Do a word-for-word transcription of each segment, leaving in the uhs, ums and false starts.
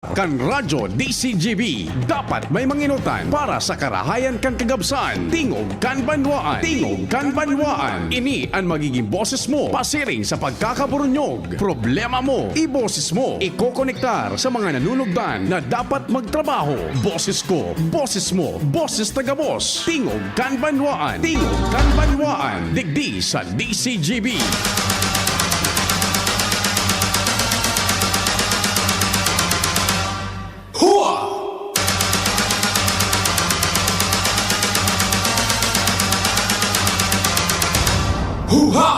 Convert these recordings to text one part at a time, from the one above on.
Kan Radyo D C G B, dapat may manginutan para sa karahayan kan kagabsan. Tingog kan Banwaan. Tingog kan Banwaan. Ini an magiging boses mo pasiring sa pagkakaburunyog. Problema mo, iboses mo. Ikokonektar sa mga nanunugdan na dapat magtrabaho. Boses ko, boses mo, boses na gabos. Tingog kan Banwaan. Tingog kan Banwaan. Digdi sa D C G B. Hua! Huha!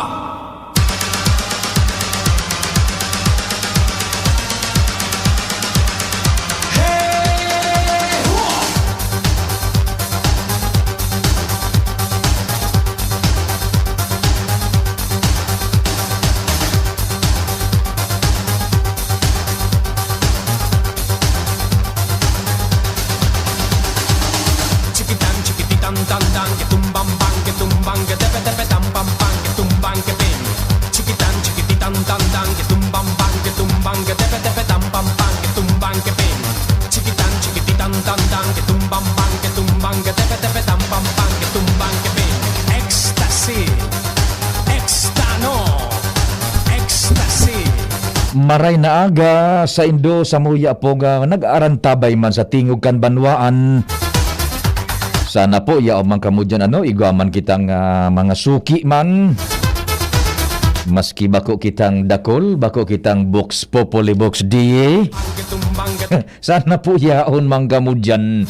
Hey! Hua! Chikitan, chikititan, tan, tan, ke tumbang, bang, ke tumbang, ke tepe, tepe, tam, pam, pang, ke tumbang, ke ping. Chikitan, chikititan, tan, tan, ke tumbang, bang, ke tumbang, ke tepe, tepe, tam, pam, pang, ke tumbang, ke ping. Chikitan, chikititan, tan, tan, ke tumbang, bang, ke tumbang, ke tepe, tepe, tam, pam, pang, ke tumbang, ke ping. Ecstasy. Extano. Ecstasy. Maray na aga saindo, samuya po nga nag-aarantabay man sa Tingog kan Banwaan. Sana po, yaon man kamo diyan, ano, igwa man kitang, ah, mga suki man. Maski bako kitang dakul, bako kitang Vox Populi, Vox Dei. Sana po yaon man kamo diyan.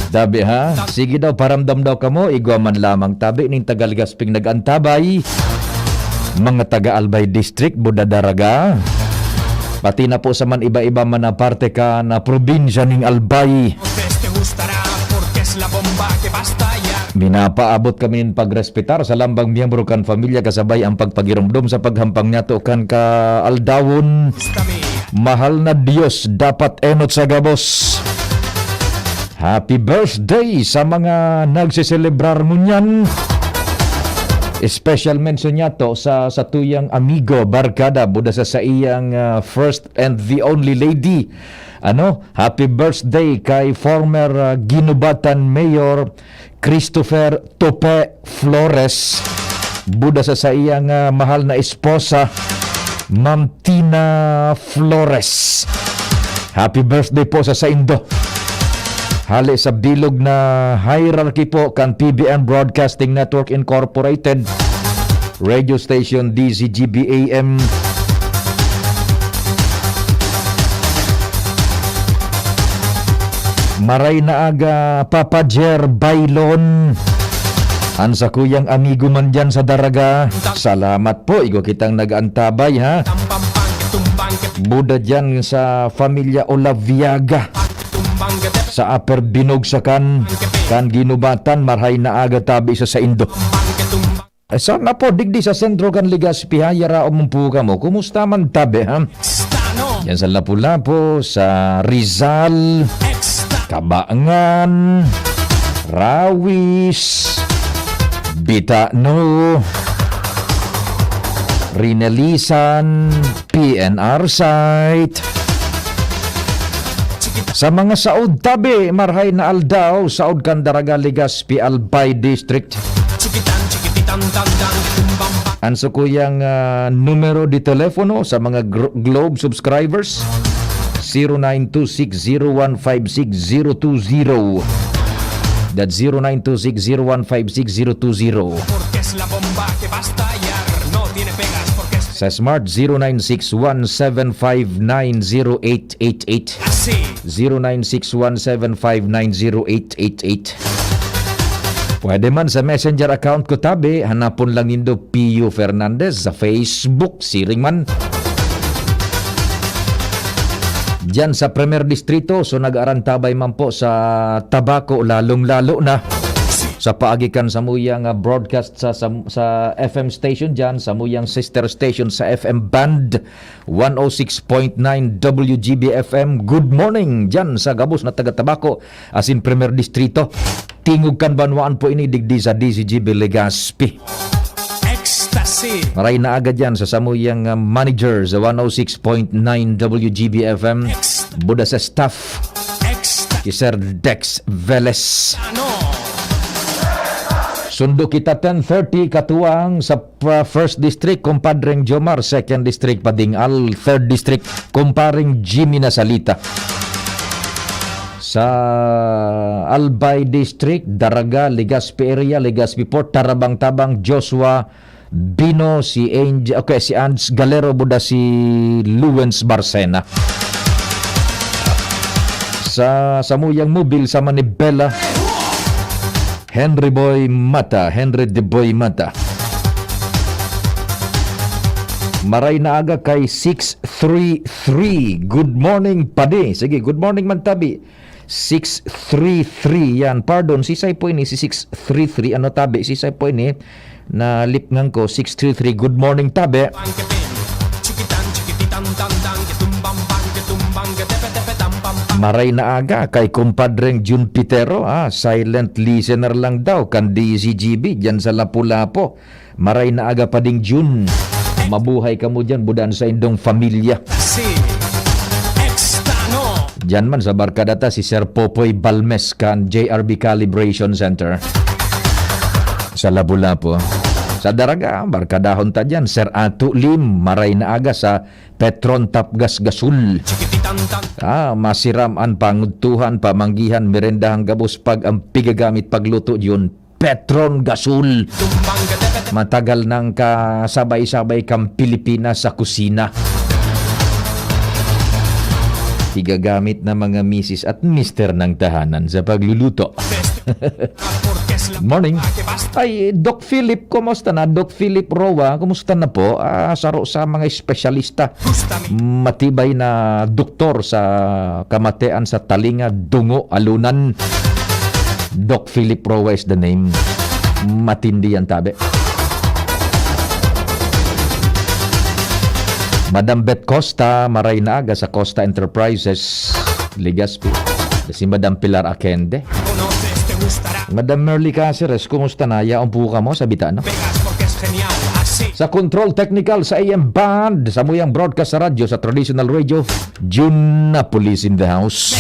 Tabi, ha? Sige daw, paramdam daw kamo, igwa man lamang tabi ning taga Legazpi nag-antabay. Mga taga Albay District, Buda Daraga. Pati na po sa man iba-iba man na parte kan probinsya ning Albay. Minapaabot kami nin pagrespetar sa lambang miyembro kan pamilya kasabay ang pagpagiromdom sa paghampang niyato kan kaaldawon. Mahal na Diyos, dapat enot sa gabos. Happy birthday sa mga nagseselebrar ngunyan. Special mention niyato sa satuyang amigo, barkada, buda sa saiyang, ah, first and the only lady. Ano, happy birthday kay former, ah, Guinobatan Mayor Christopher Tope Flores, buda sa saiyang, ah, mahal na esposa, Ma'am Tina Flores. Happy birthday po sa saindo. Hale sa bilog na hierarchy po kan P B N Broadcasting Network Incorporated, radio station D Z G B A M. Maray na aga, Papa Jer Bailon. An sakuyang amigo man diyan sa Daraga. Salamat po, igo kitang nag-antabay, ha? Buda diyan sa Familia Olaviaga. Sa Upper Binogsakan, kan Guinobatan, maray na aga tabi sa saindo. Eh, sana po, digdi sa sentro kan Legazpi, ha, yaraon man po kamo. Kumusta man tabi, ha? Yan sa Lapu-Lapu, sa Rizal, Cabangan, Rawis, Bitano, Rinalisan, P N R site. Sa mga saod tabi, marhay na aldaw, saod kan Daraga, Legazpi, Albay District. An sakuyang, ah, numero de telepono sa mga Gro-, Globe subscribers, zero nine two six zero one five six zero two zero. That's zero nine two six zero one five six zero two zero. Porque es la bomba que va a estallar, no tiene pegas, porque es Sa Smart, zero nine six one seven five nine zero eight eight eight. Así. Zero nine six one seven five nine zero eight eight eight. Pwede man sa Messenger account ko, tabi, hanapon lang nindo Pio Fernandez sa Facebook, siring man. Diyan sa Primer Distrito, so nag-arantabay man po sa Tabaco, lalong-lalo na sa paagi kan samuyang, ah, broadcast sa, sa, sa F M station diyan, samuyang sister station sa F M band, one oh six point nine W G B F M. Good morning diyan sa gabos na taga Tabaco, asin Primer Distrito. Tingog kan banwaan po ini digdi sa D Z G B Legazpi. Ecstasy. Maray na aga diyan sa samuyang, ah, manager sa one oh six point nine W G B F M. Ex- Buda sa staff, si Sir Dex Velez. Sundo kita ten thirty, katuwang sa pa-, First District, Compadreng Jomar, Second District, Pading Al, Third District, Compadreng Jimmy Nasalita. Sa Albay District, Daraga, Legazpi Area, Legazpi Port, Tarabang-Tabang, Joshua Bino, si Angel, okay, si Ans Galero, buda si Luwens Barcena. Sa samuyang mobil sa Manibela, Henry Boy Mata, Henry de Boy Mata. Maray na aga kay six three three. Good morning, padi. Sige, good morning man tabi. Six three three yan. Pardon, sisay po ini si six three three? Ano, tabi? Sisay po ini? Nalipngan ko, six three three. Good morning, tabi. Maray na aga kay kumpadreng Jun Pitero, ah, silent listener lang daw kan D Z G B diyan sa Lapu-Lapu. Maray na aga, Pading Jun. Mabuhay kamo diyan, budan sa indong pamilya. Si Extano. Diyan man sa barkada ta, si Sir Popoy Balmes kan J R B Calibration Center. Sa Lapu-Lapu. Sa Daraga, barkadahon ta diyan, Sir Ato Lim, maray na aga sa Petron Tapgas Gasul. Ah, masiram an pangudtuhan, pamanggihan, merendahang gabos pag ang pigagamit pagluto diyon, Petron Gasul. Matagal nang kasabay-sabay kang Pilipinas sa kusina. Pigagamit na mga misis at mister ng tahanan sa pagluluto. Morning. Ay, Doc Philip, kumusta na? Doc Philip Roa, kumusta na po? Ah, saro sa mga espesyalista. Matibay na doktor sa kamatean sa talinga, dungo, alunan. Doc Philip Roa is the name. Matindi yan, tabi. Madam Beth Costa, maray na aga sa Costa Enterprises, Legazpi. Si Madam Pilar Akende. Madam Merly Caceres, kumusta na? Yaon po kamo sa bitana. Sa control technical sa A M band, samuyang broadcast sa radyo, sa traditional radio, Jun Napolis in the house.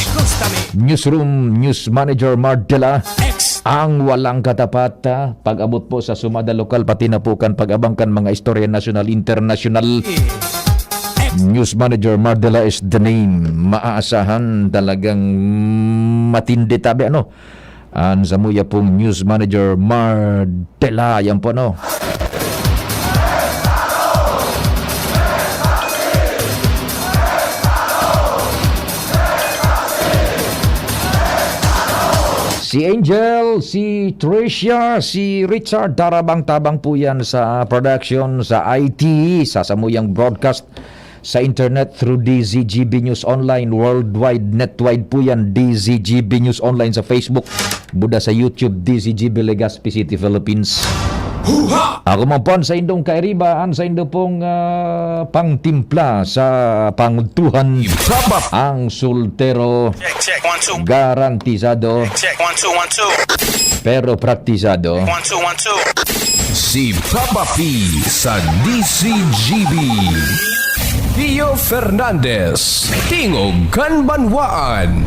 Newsroom, news manager Mardela. Ang walang katapat, ah, pag-abot po sa sumada lokal, pati na po kan pag-abang kan mga istorya nasyonal, internasyonal. News manager Mardela is the name. Maaasahan talagang matindi tabi, ano? An samuya pong news manager, Mardela, yan po, no? Si Angel, si Tricia, si Richard, tarabang-tabang po yan sa production, sa I T, sa samuyang broadcast sa internet through D Z G B News Online worldwide, netwide po yan, D Z G B News Online sa Facebook, buda sa YouTube, D Z G B Legazpi City, Philippines. Huha! Ako man po an saindong kairiba, an saindo pong, ah, pangtimpla sa pangudtuhan, Ibaba! Ang soltero, Check, check, one, two. Garantisado. Check, one, two, one, two. Pero praktisado. One, two, one, two. Si Papa P sa D Z G B. Pio Fernandez, Tingog kan Banwaan.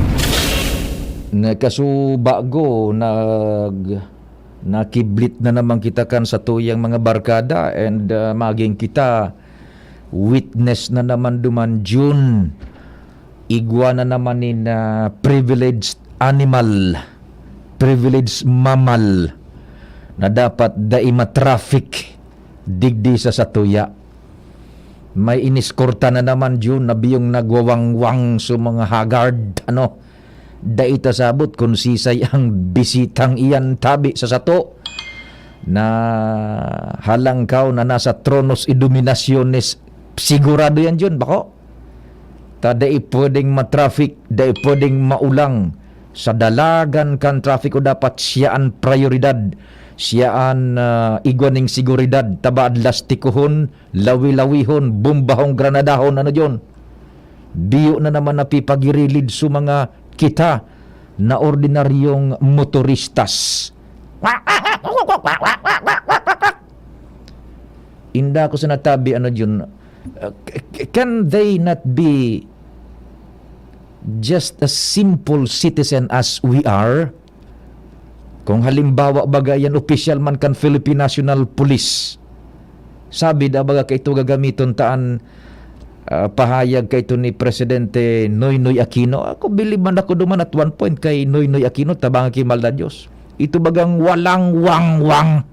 Nakasubago, nag-, nakiblit na naman kita kan satuyang mga barkada and, ah, maging kita witness na naman duman, Jun. Igwa na naman nin, ah, privileged animal, privileged mammal na dapat dai ma-traffic digdi sa satuya. May iniskorta na naman, Jun, na biyong nagwawangwang sa mga haggard, ano? Dai ta sabot kun sisay ang bisitang iyan tabi sa sato. Na halangkaw na nasa tronos y dominaciones. Sigurado yan, Jun, bako? Ta dai pwedeng ma-traffic, dai pwedeng maulang. Sa dalagan kan trafiko, dapat siya an prayoridad. Siya an, ah, igwa ning seguridad. Ta baad lastikohon, lawi-lawihon, bombahon, granadahon, ano, Jun? Biyo na naman napipagirilid sa mga kita na ordinaryong motoristas. Inda ko sa natabi, ano, Jun, uh, c-, c-, can they not be just a simple citizen as we are, kung halimbawa baga yan opisyal man kan Philippine National Police, sabi da baga kaito gagamiton taan, ah, pahayag kaito ni Presidente Noynoy Aquino. Ako, bilib man ako duman at one point kay Noynoy Aquino, tabang ki mahal na Diyos. Ito bagang walang wangwang.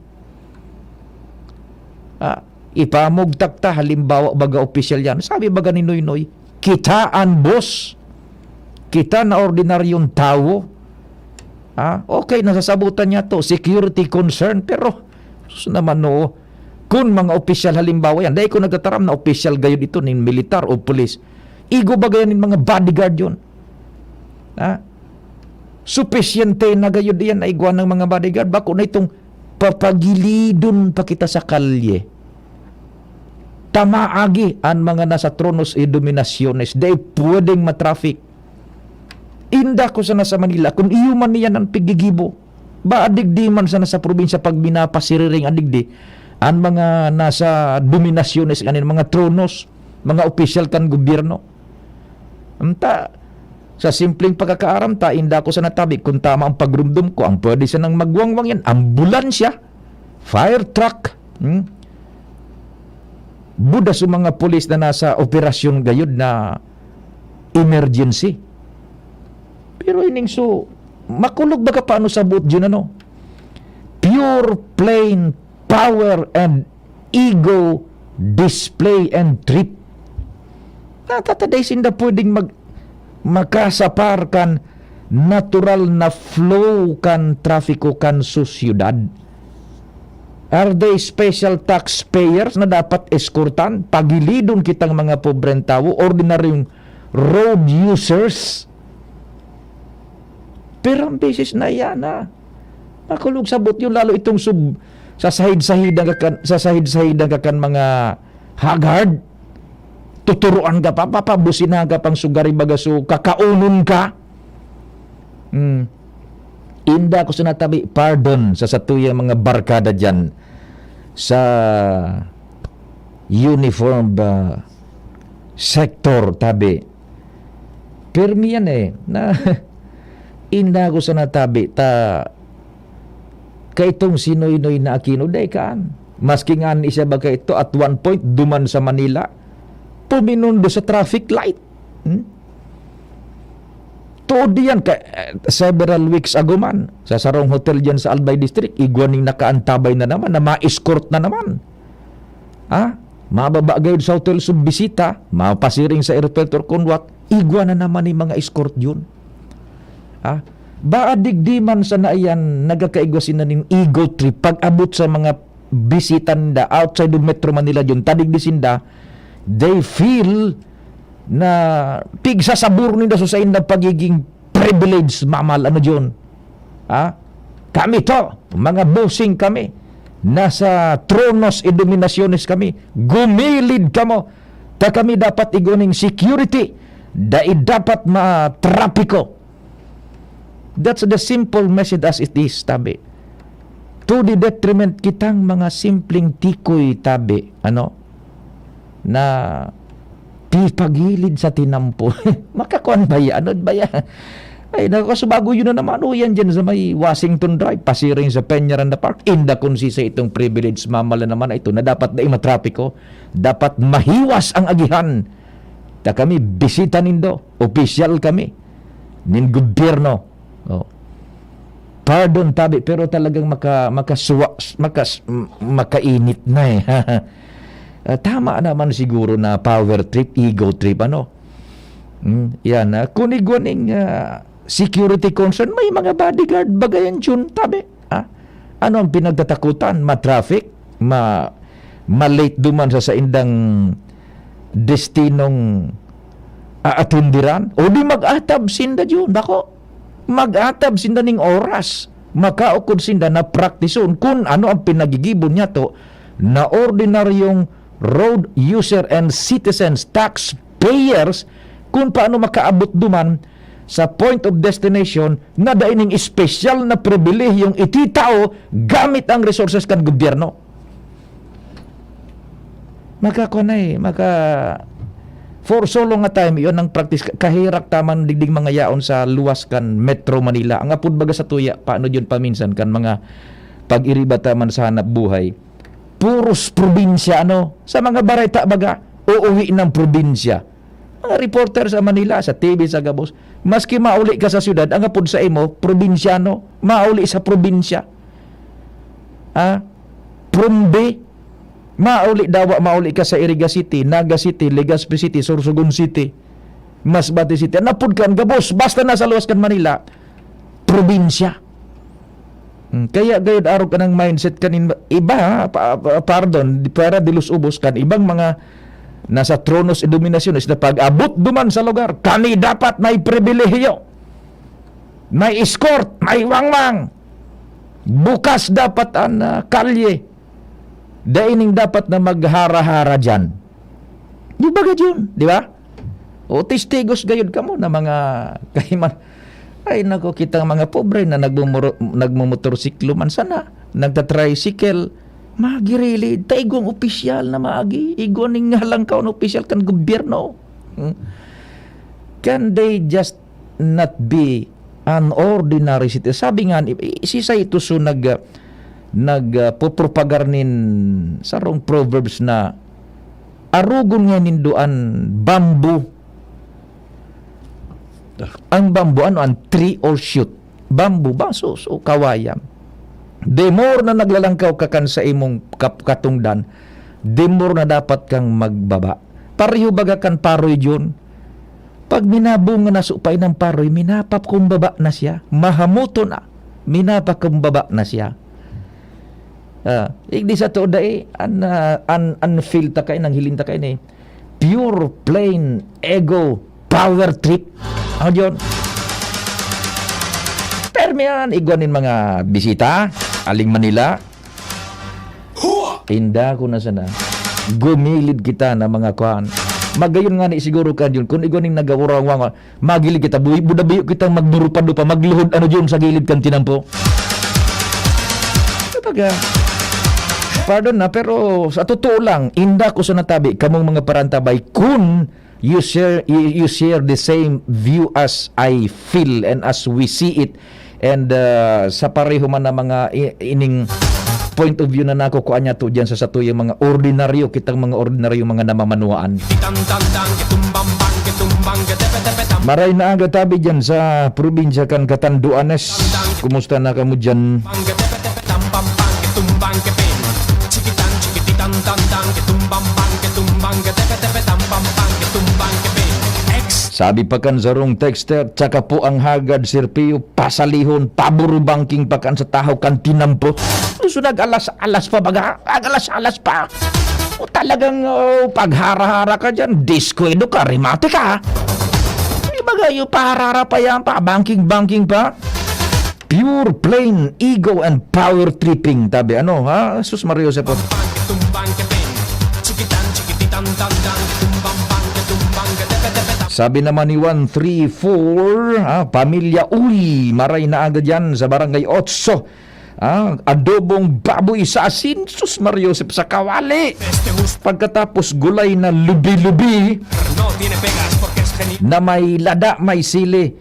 Ah, ipamugtak ta, halimbawa, baga opisyal yan. Sabi baga ni Noynoy, "Kita an boss. Kita na ordinaryong tawo." Ah, okay, nasasabutan niya to, security concern, pero, sus naman, no, kun mga opisyal, halimbawa yan, dahil ko nagtataram na opisyal gayud ito, nin militar o pulis, igo baga yan nin mga bodyguard yun. Ah, supisyente na gayud yan na igwa ng mga bodyguard, bako na itong papagilidon pa kita sa kalye. Tamaagi an mga nasa tronos y dominaciones, dai pwedeng matraffic. Inda ko sana sa Manila, kung iyo man niyan ang pigigibo. Ba, digdi man sana sa probinsya pag minapasiriring, adigdi, an mga nasa dominaciones, kanin mga tronos, mga opisyal kan gobyerno. Anta, sa simpleng pagkakaaram ta, inda ko sana tabi kung tama ang pagrumdom ko, ang pwede sanang magwangwang yan, ambulansya, fire truck, hmm? Buda sa mga pulis na nasa operasyon gayud na emergency. Pero ining so, makulog baga paano sabot yun, ano? Pure plain power and ego display and trip. Natataday sinda pwedeng mag-, makasapar kan natural na flow kan trafiko kan sosyedad. Are they special taxpayers na dapat eskortan? Pagilidon kitang mga pobreng tawo, ordinaryong road users. Pero ang beses na iyan, ah, makulog sabot yun, lalo itong sub-, sa sahid-sahidan ka kan, sa sahid-sahidan ka kan mga haggard. Tuturuan ka pa, papabusinahan ka pang sugari baga so kakaunon ka. Hmm. Inda ko sa natabi, pardon sa satuyang mga barkada dyan sa uniform, ah, sector, tabi. Pirmi yan eh, na inda ko sa natabi, ta kaitong si Noynoy na Aquino, dai kaan. Maski nga ni siya ba kaito, at one point, duman sa Manila, puminundo sa traffic light. Hmm? Tuod diyan, ka, eh, several weeks ago man, sa sarong hotel diyan sa Albay District, igwa ning nakaantabay na naman, na ma-escort na naman. Ha? Mababa gayud sa hotel so bisita, mapasiring sa airport or kun what, igwa na naman ni mga escort yun. Ha? Ba, digdi man sana iyan, nagkakaigwa sina nin ego trip, pag-abot sa mga bisita ninda outside of Metro Manila yun, tadig di sinda, they feel na pigsasabor ninda sa saindang pagiging privileged mammal. Ano yun? Ha? Kami to, mga bossing kami. Nasa tronos y dominaciones kami. Gumilid kamo. Ta kami dapat iguning security. Dai dapat matrapiko. That's the simple message as it is, tabi. To the detriment kitang mga simpleng tikoy, tabi. Ano? Na pipagilid sa tinampo. Makakuan ba yan? Ano ba yan? Ay, nakakasubago yun na naman. O, yan dyan sa may Washington Drive. Pasiring sa Peñaranda Park. Inda kun sisa itong privilege mamala naman na ito na dapat na imatrapiko. Dapat mahiwas ang agihan. Ta kami, bisita nindo. Opisyal kami. Nin gobyerno. Oh. Pardon, tabi, pero talagang maka-, makasuwa, makas-, m-, makainit na eh. Ah, tama naman siguro na power trip, ego trip, ano? Hmm, yan, ah, kung igwa ning, ah, security concern, may mga bodyguard, bagayan yun, tabi. Ah, ano ang pinagtatakutan? Ma-traffic? Ma-, ma-late duman sa saindang destinong aatenderan? O di mag-atab sinda diyon, dako. Mag-atab sinda ning oras. Makaukod sinda na praktison kun ano ang pinagigibo niyato na ordinaryong road user and citizens, taxpayers, kun paano makaabot duman sa point of destination na dai ning espesyal na pribilehiyong ititao gamit ang resources kan gobyerno. Makakuha na eh, maka-, For so long a time, iyon ang practice. Kaherak ta man digding mga yaon sa luwas kan Metro Manila. Ang apod baga sa tuya, paano yun paminsan kan mga pag-iriba ta man sa hanap buhay? Puros probinsya, ano? Sa mga bareta baga, uuwi ng probinsya. Mga reporter sa Manila, sa T V, sa gabos. Maski mauli ka sa syudad, ang apod sa imo, probinsyano, mauli sa probinsya. Ha? Prombe, mauli dawa, mauli ka sa Iriga City, Naga City, Legazpi City, Sorsogon City, Masbate City. Ang apod kan gabos, basta nasa luwas kan Manila, probinsya. Hmm, kaya gayud arog ka ng mindset kanin iba, ha? Pa, pa, pardon, di, para dilos ubos kan ibang mga nasa tronos e dominasyonista, pag-abot duman sa lugar, kani dapat may pribilehiyo, may escort, may wangwang. Bukas dapat ang, ah, kalye. Dai ning dapat na maghara-hara diyan. Di ba gad yun? Di ba? O, testigos gayud kamo na mga kahiman. Ay, nako, kitang mga pobre na nagmumuro-, nagmumotorsiklo man sana, nagta-tricycle, magirilid. Ta igwang opisyal na maagi, igwa ning halangkaw na opisyal kan gobyerno. Hmm? Can they just not be an ordinary citizen? Sabi nga ni, i-, si Saito Su nag, ah, nag, ah, popropagar nin sarong proverbs na, "Arogon nga nindo an bamboo." Ang bamboo, ano, an tree or shoot? Bamboo ba? So, so, kawayan. The more na naglalangkaw ka kan sa imong kap-, katungdan, the more na dapat kang magbaba. Pareho baga kan paroy, John? Pag minabunga na supay ng paroy, minapakumbaba na siya. Mahamuto na, minapakumbaba na siya. Ah, igdi sa to, dai, an, ah, an, an feel ta kayo, nang hiling ta kayo ni pure plain ego power trip. Ano yun? Permi yan, igwa nin mga bisita, aling Manila. Inda ko na sana. Gumilid kita na mga kwan. Magayon nga ni siguro ka yun. Kung igwa ning nagawurawang, magilid kita. Buhi, buda biyo kitang magdurupa-dupa, magluhod ano yun sa gilid kan tinampo. Kumbaga, pardon na, pero sa totoo lang, inda ko sa natabi, kamong mga parantabay, kun you share, you, you share the same view as I feel and as we see it, and, uh, sa pareho man na mga i-, ining point of view na nakukuha niya to dyan sa satuyang mga ordinaryo, kitang mga ordinaryo, mga namamanuaan. Maray na aga tabi dyan sa probinsya kan Catanduanes. Kumusta na kamo dyan? Sabi pa kan sarong texter, "Tsaka po ang hagad, Sir Pio, pasalihon, paburubangking pa kan sa tahaw kan tinampo." So, nag-alas-alas pa baga, nag-alas-alas pa. O, talagang, oh, paghara-hara ka dyan, diskuedo ka, remate ka. Di ba kayo paharara pa yan, pabangking-bangking pa? Pure plain ego and power tripping, tabi. Ano, ha? Sus Maria Jose po. Sabi naman ni one three four, ha, Pamilya Uy, maray na aga dyan sa Barangay Otso. Ah, adobong baboy sa asin, sus Maria Jose, sa kawali. Pagkatapos, gulay na lubi-lubi na may lada, may sili.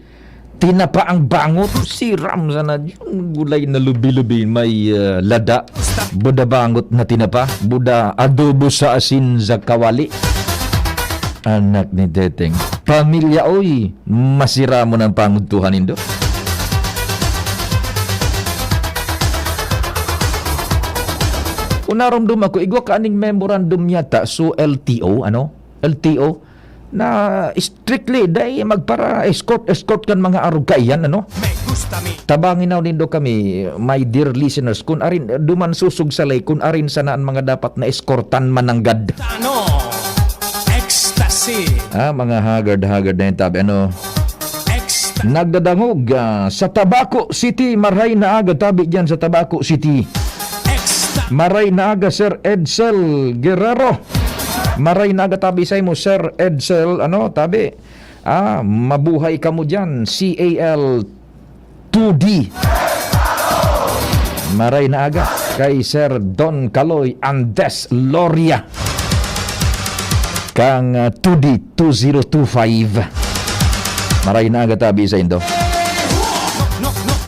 Tinapa ang bangot, siram sana yun. Gulay na lubi-lubi, may, ah, lada. Buda bangot na tinapa, buda adobo sa asin sa kawali. Anak ni Teteng. Pamilya, oy, masira mo ng panguntuhan nindo. Kung naromdom ako, igwa ka aning memorandum yata, so L T O, ano? L T O, na strictly, dai magpara-escort, escort kan mga arog kaiyan, ano? Tabangin na nindo kami, my dear listeners, kun arin, duman susog sa lay, kun arin sana ang mga dapat na eskortan mananggad. Ano? Ecstasy. Ah, mga haggard-haggard na yung tabi, ano? Ecstasy. Nagdadangog, ah, sa Tabaco City, maray na aga tabi dyan sa Tabaco City. Ecstasy. Maray na aga, Sir Edsel Guerrero. Maray na aga tabi sa imo, Sir Edsel, ano, tabi. Ah, mabuhay kamo dyan, C A L two D. Maray na aga kay Sir Don Kaloy Andes Loria. Kang, ah, Tudi two zero two five. Maray na aga tabi sa indo.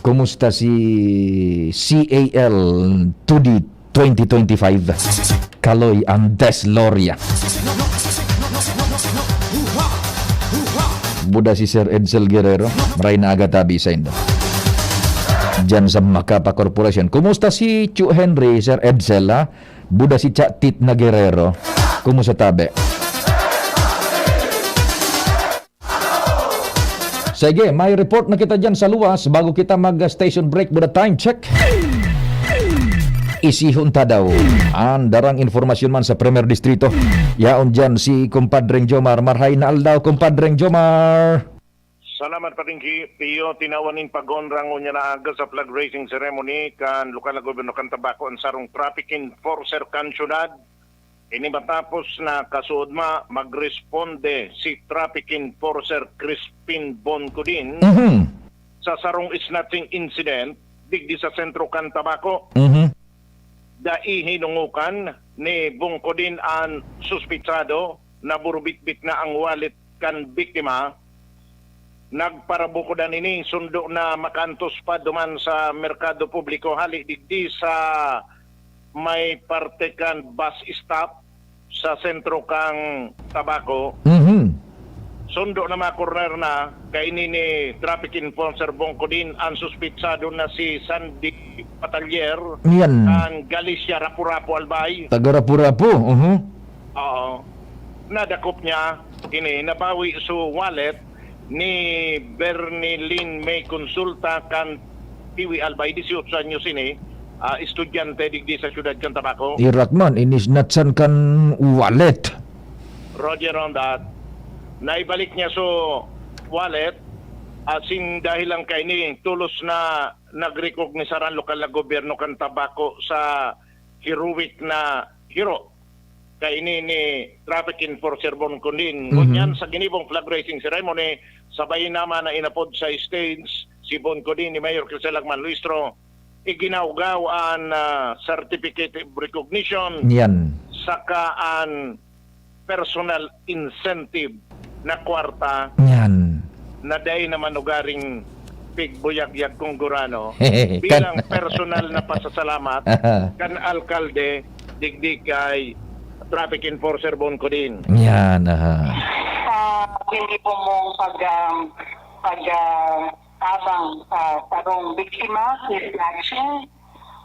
Kumusta si C A L Tudi twenty twenty-five? Kaloy Andes Loria. Buda si Sir Edsel Guerrero. Maray na aga tabi sa indo. Diyan sa Macapa Corporation. Kumusta si Chu Henry, Sir Edsel, ha? Buda si Cha Tit na Guerrero. Kumusta tabi? Sige, may report na kita dyan sa luwas bago kita mag-station break. Buda time check. Isihon ta daw an darang informasyon man sa Primer Distrito. Yaon dyan si Kumpadreng Jomar. Marhay na aldaw, Kumpadreng Jomar. Salamat, Patingki. Pio, tinawan nin pag-onra ngunyan na aga sa flag raising ceremony kan lokal na gobyerno kan Tabaco an sarong traffic enforcer kan syudad. Ini matapos na kasuodma magresponde si traffic enforcer Crispin Boncodin Mhm. sa sarong snatching incident digdi sa sentro kan Tabaco. Mhm. Dai hinungokan ni Boncodin an suspitsado, naburbitbit na ang wallet kan biktima. Nagparabukodan ini, sundo na makaantos pa duman sa merkado publiko hali digdi sa may parte kan bus stop sa sentro kan Tabaco. Mhm. Sundo na makorner na, kaini ni traffic enforcer Boncodin, ang suspitsado na si Sandy Patalier Yan. kan Galicia, Rapu-Rapu, Albay. Taga Rapu-Rapu, mhm. Oo. Nadakop niya ini, nabawi su wallet ni Bernilyn May Consulta kan Tiwi, Albay, dieciocho anyos ini, ah, estudyante digdi sa siyudad kan Tabaco. Irak man, inisnatsan kan wallet. Roger on that. Naibalik niya su wallet, asin dahil lang kaini, tolos na nagrekognisaran lokal na gobyerno kan Tabaco sa heroic na hero kaini ni traffic enforcer Boncodin. Mhm. Ngunyan sa ginibong flag raising ceremony, sabay naman na inapod sa stage si Boncodin ni Mayor Crizel Lagman Luistro. Iginawgaw an, ah, certificate of recognition Yan. saka an personal incentive na kwarta Yan. na dai naman ugaring pigbuyagyag kung gurano Kan- bilang personal na pasasalamat kan alkalde digdi kay traffic enforcer Boncodin. Yan, aha. Sa hindi po mong pag, um, pag, ah, tabang sa sarong biktima, snatching,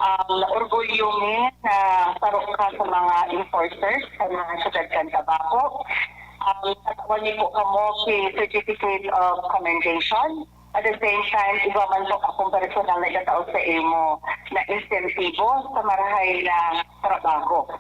um, orgulyo mi na saro ka sa mga enforcers sa mga syudad kan Tabaco. Um, tatawan niyo po kamo si Certificate of Commendation. At the same time, igwa man po akong personal na itatao sa imo na insentibo sa marahay na trabaho.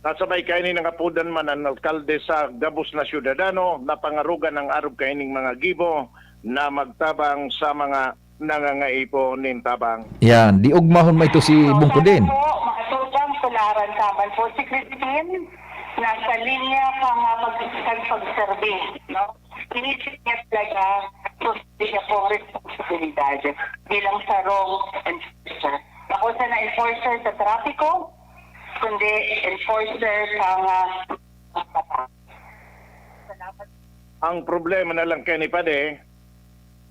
Kasabay kaini, nangapodan man an alkalde sa gabos na syudadano na pangarogan an arog kaining mga gibo na magtabang sa mga nangangaipo nin tabang. Yan, di ugmahon mo ito si So, Bungkudin. Sana po, maatubang tularan taman po si Christine. Nasa linya ka nga pag-, pagserbi, no? Inisip niya talaga, so, hindi niya po responsibilidad bilang sarong enforcer. Ako sana enforcer sa trapiko, kundi enforcer sa mga Ang problema na lang kani, padi,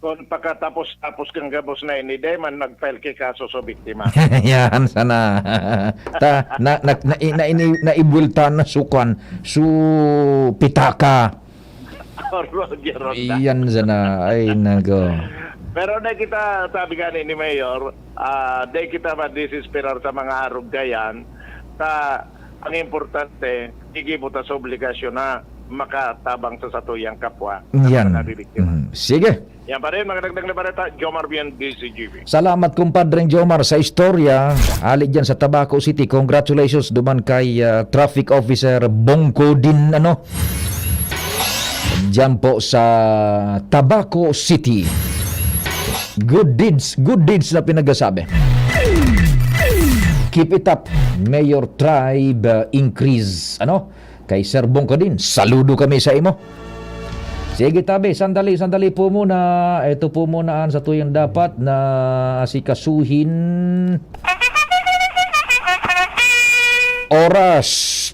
kung pakatapos-tapos kang gabos na ini, di man mag-file ki kaso sa biktima. Yan sana. Ta, na, na, na, na, ini, naibulta na su kwan, su pitaka. Roger Ronda. Iyan sana. Ay, nako. Pero na kita, sabi nga ni, ni Mayor, ah, di kita madesesperar sa mga arog kayan. Sa, ang importante, igibo ta sa obligasyon na makatabang sa satuyang kapwa. Yan. Sa mga nabibiktima. Mm. Sige. Yan pa rin, mga dagdag na balita, Jomar Bien, D Z G B. Salamat, kumpadreng Jomar, sa istorya. Ali dyan sa Tabaco City. Congratulations duman kay, ah, Traffic Officer Bongko din, ano? Dyan po sa Tabaco City. Good deeds, good deeds na pinagsasabi. Keep it up, Mayor Tribe, uh, increase. Ano? Kay Sir Bongko din, saludo kami sa imo. Sige, tabi, sandali, sandali po muna. Ito po muna ang satuyang dapat na asikasuhin. Oras,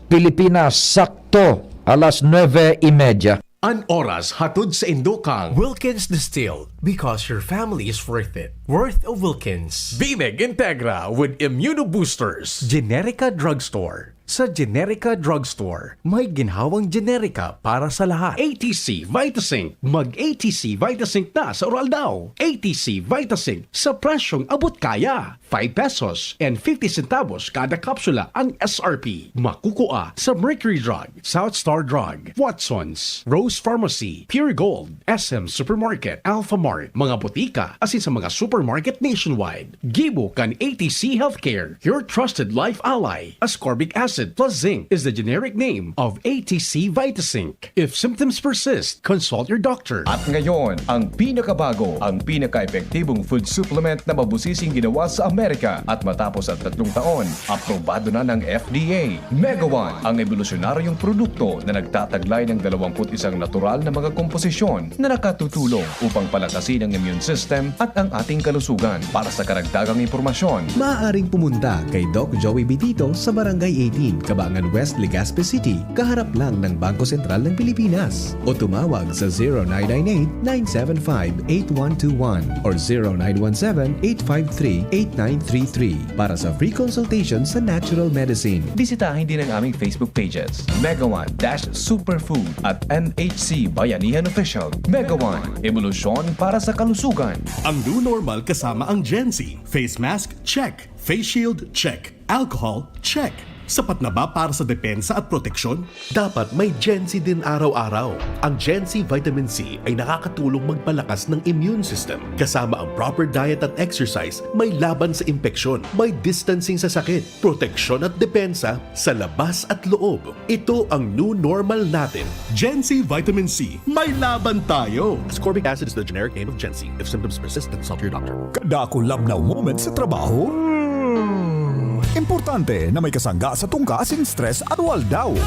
Pilipinas, sakto. Alas nuebe y media. An oras hatod sa indo kan Wilkins Distilled, because your family is worth it. Worth of Wilkins. Bimeg Integra with Immunoboosters. Generica Drugstore. Sa Generica Drugstore, may ginhawang generika para sa lahat. A T C Vitazinc. Mag A T C Vitazinc na sa Uraldaw. A T C Vitazinc sa presyong abot kaya. Five pesos and fifty centavos kada kapsula ang S R P. Makukua sa Mercury Drug, South Star Drug, Watson's, Rose Pharmacy, Pure Gold, S M Supermarket, Alphamart, mga botika, asin sa mga supermarket nationwide. Gibo kan A T C Healthcare, your trusted life ally. Ascorbic acid plus zinc is the generic name of A T C Vitazinc. If symptoms persist, consult your doctor. At ngayon, ang pinakabago, ang pinaka-epektibong food supplement na mabusising ginawa sa Amerika. At matapos ang tatlong taon, aprobado na ng F D A. Megawan, ang ebolusyonaryong produkto na nagtataglay ng dalawampu't isang natural na mga komposisyon na nakatutulong upang palakasin ang immune system at ang ating kalusugan. Para sa karagdagang impormasyon, Maaaring pumunta kay Doc Joey Bitito sa Barangay eighteen, Kabangan West, Legazpi City, kaharap lang ng Bangko Sentral ng Pilipinas. O tumawag sa zero nine nine eight, nine seven five, eight one two one or zero nine one seven, eight five three, eight nine three three para sa free consultation sa natural medicine. Bisitahin din ang aming Facebook pages, Megawan dash Superfood at M H C Bayanihan Official. Megawan, ebolusyon para sa kalusugan. Ang new normal kasama ang Gen Z. Face mask, check. Face shield, check. Alcohol, check. Sapat na ba para sa depensa at proteksyon? Dapat may Gen Z din araw-araw. Ang Gen Z Vitamin C ay nakakatulong magpalakas ng immune system. Kasama ang proper diet at exercise, may laban sa impeksyon, may distancing sa sakit, proteksyon at depensa sa labas at loob. Ito ang new normal natin. Gen Z Vitamin C, may laban tayo! Ascorbic acid is the generic name of Gen Z. If symptoms persist, consult your doctor. Kadakul labnaw moment sa trabaho? Hmm. Importante na may kasangga sa tungka asin stress at waldaw.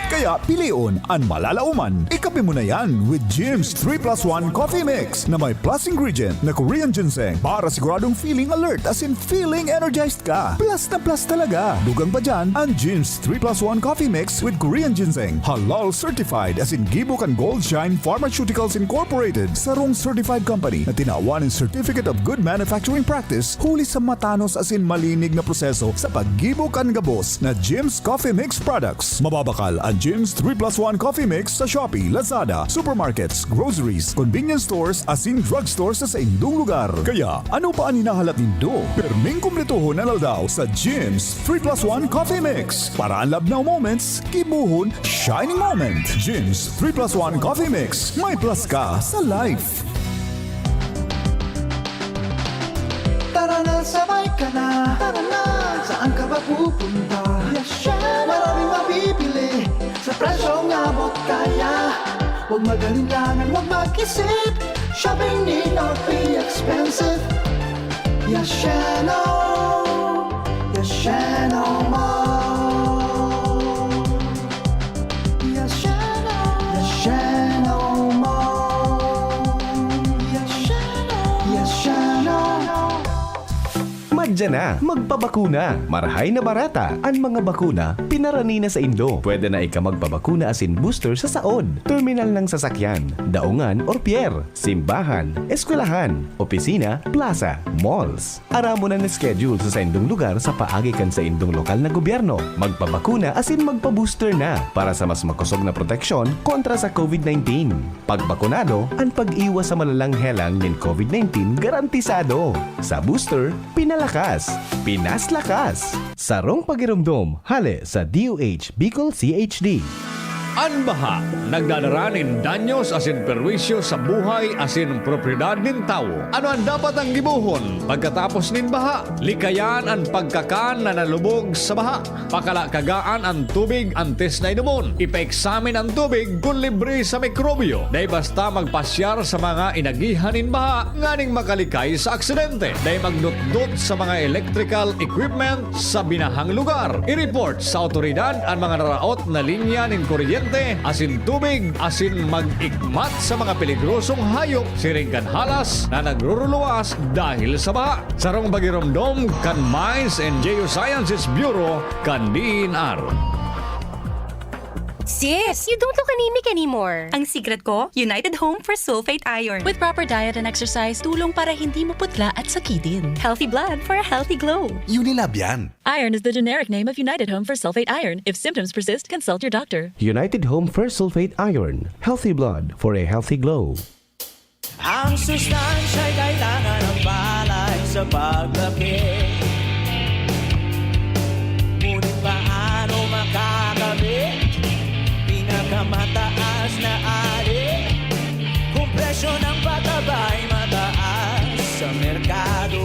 Kaya pilion an malalaoman. Ikape mo na yan with Jim's three plus one Coffee Mix na may plus ingredient na Korean ginseng para siguradong feeling alert asin feeling energized ka. Plus na plus talaga. Dugang pa dyan, ang Jim's three plus one Coffee Mix with Korean ginseng, halal certified asin gibo kan Gold Shine Pharmaceuticals Incorporated, sarong certified company na tinawan nin Certificate of Good Manufacturing Practice huli sa matanos asin malinig na proseso sa paggibo kan gabos na Jim's Coffee Mix products. Mababakal ang Jim's three plus one Coffee Mix sa Shopee, Lazada, supermarkets, groceries, convenience stores, asin drugstore sa saindong lugar. Kaya, ano pa an hinahalat nindo? Pirming kumpletohon an aldaw sa Jim's three plus one Coffee Mix. Para an labnaw moments, gibohon shining moment. Jim's three plus one Coffee Mix. May plus ka sa life. Tara na, sabay ka na. Tara na, saan ka ba pupunta? Maraming mabibili sa presyong abot kaya. Huwag mag-alinlangan, huwag mag-isip. Shopping need not be expensive. Yasheno, Yasheno Mall. Yasheno, Yasheno Mall. Yasheno, Yasheno. Madya na! Magpabakuna! Marahay na barata! An mga bakuna, pinarani na saindo. Pwede na ika magpabakuna asin booster sa saod, terminal ng sasakyan, daungan or pier, simbahan, eskwelahan, opisina, plaza, malls. Aramon an schedule sa saindong lugar sa paagi kan saindong lokal na gobyerno. Magpabakuna asin magpa-booster na para sa mas makosog na proteksyon kontra sa COVID nineteen. Pagbakunado, an pag-iwas sa malalang helang nin COVID nineteen garantisado. Sa booster, pinalakas, pinaslakas. Sarong pagiromdom, hale sa D O H Bicol C H D. An baha nagdadara nin danyos asin perwisyo sa buhay asin propiedad nin tawo. Ano an dapat ang gibohon pagkatapos nin baha? Likayan an pagkakan na nalubog sa baha. Pakalakagaan an tubig antes na inomon. Ipaeksamin an tubig kun libre sa mikrobyo. Dai basta magpasyar sa mga inagihan nin baha nganing makalikay sa aksidente. Dai magnutnot sa mga electrical equipment sa binahang lugar. I-report sa awtoridad an mga naraot na linya nin kuryente asin tubig asin mag-ikmat sa mga peligrosong hayop siring kan halas na nagruruluwas dahil sa baha. Sarong pagiromdom kan Mines and Geosciences Bureau kan D E N R. Sis, you don't look anemic anymore. Ang secret ko, United Home for Sulfate Iron. With proper diet and exercise, tulong para hindi maputla at sakitin. Healthy blood for a healthy glow. Unilab yan. Iron is the generic name of United Home for Sulfate Iron. If symptoms persist, consult your doctor. United Home for Sulfate Iron. Healthy blood for a healthy glow. Ang sustansya'y kailangan ng palay sa paglaki. Ngunit paano makakabit? Pinakamataas na ali. Kung presyo ng pataba'y mataas sa merkado.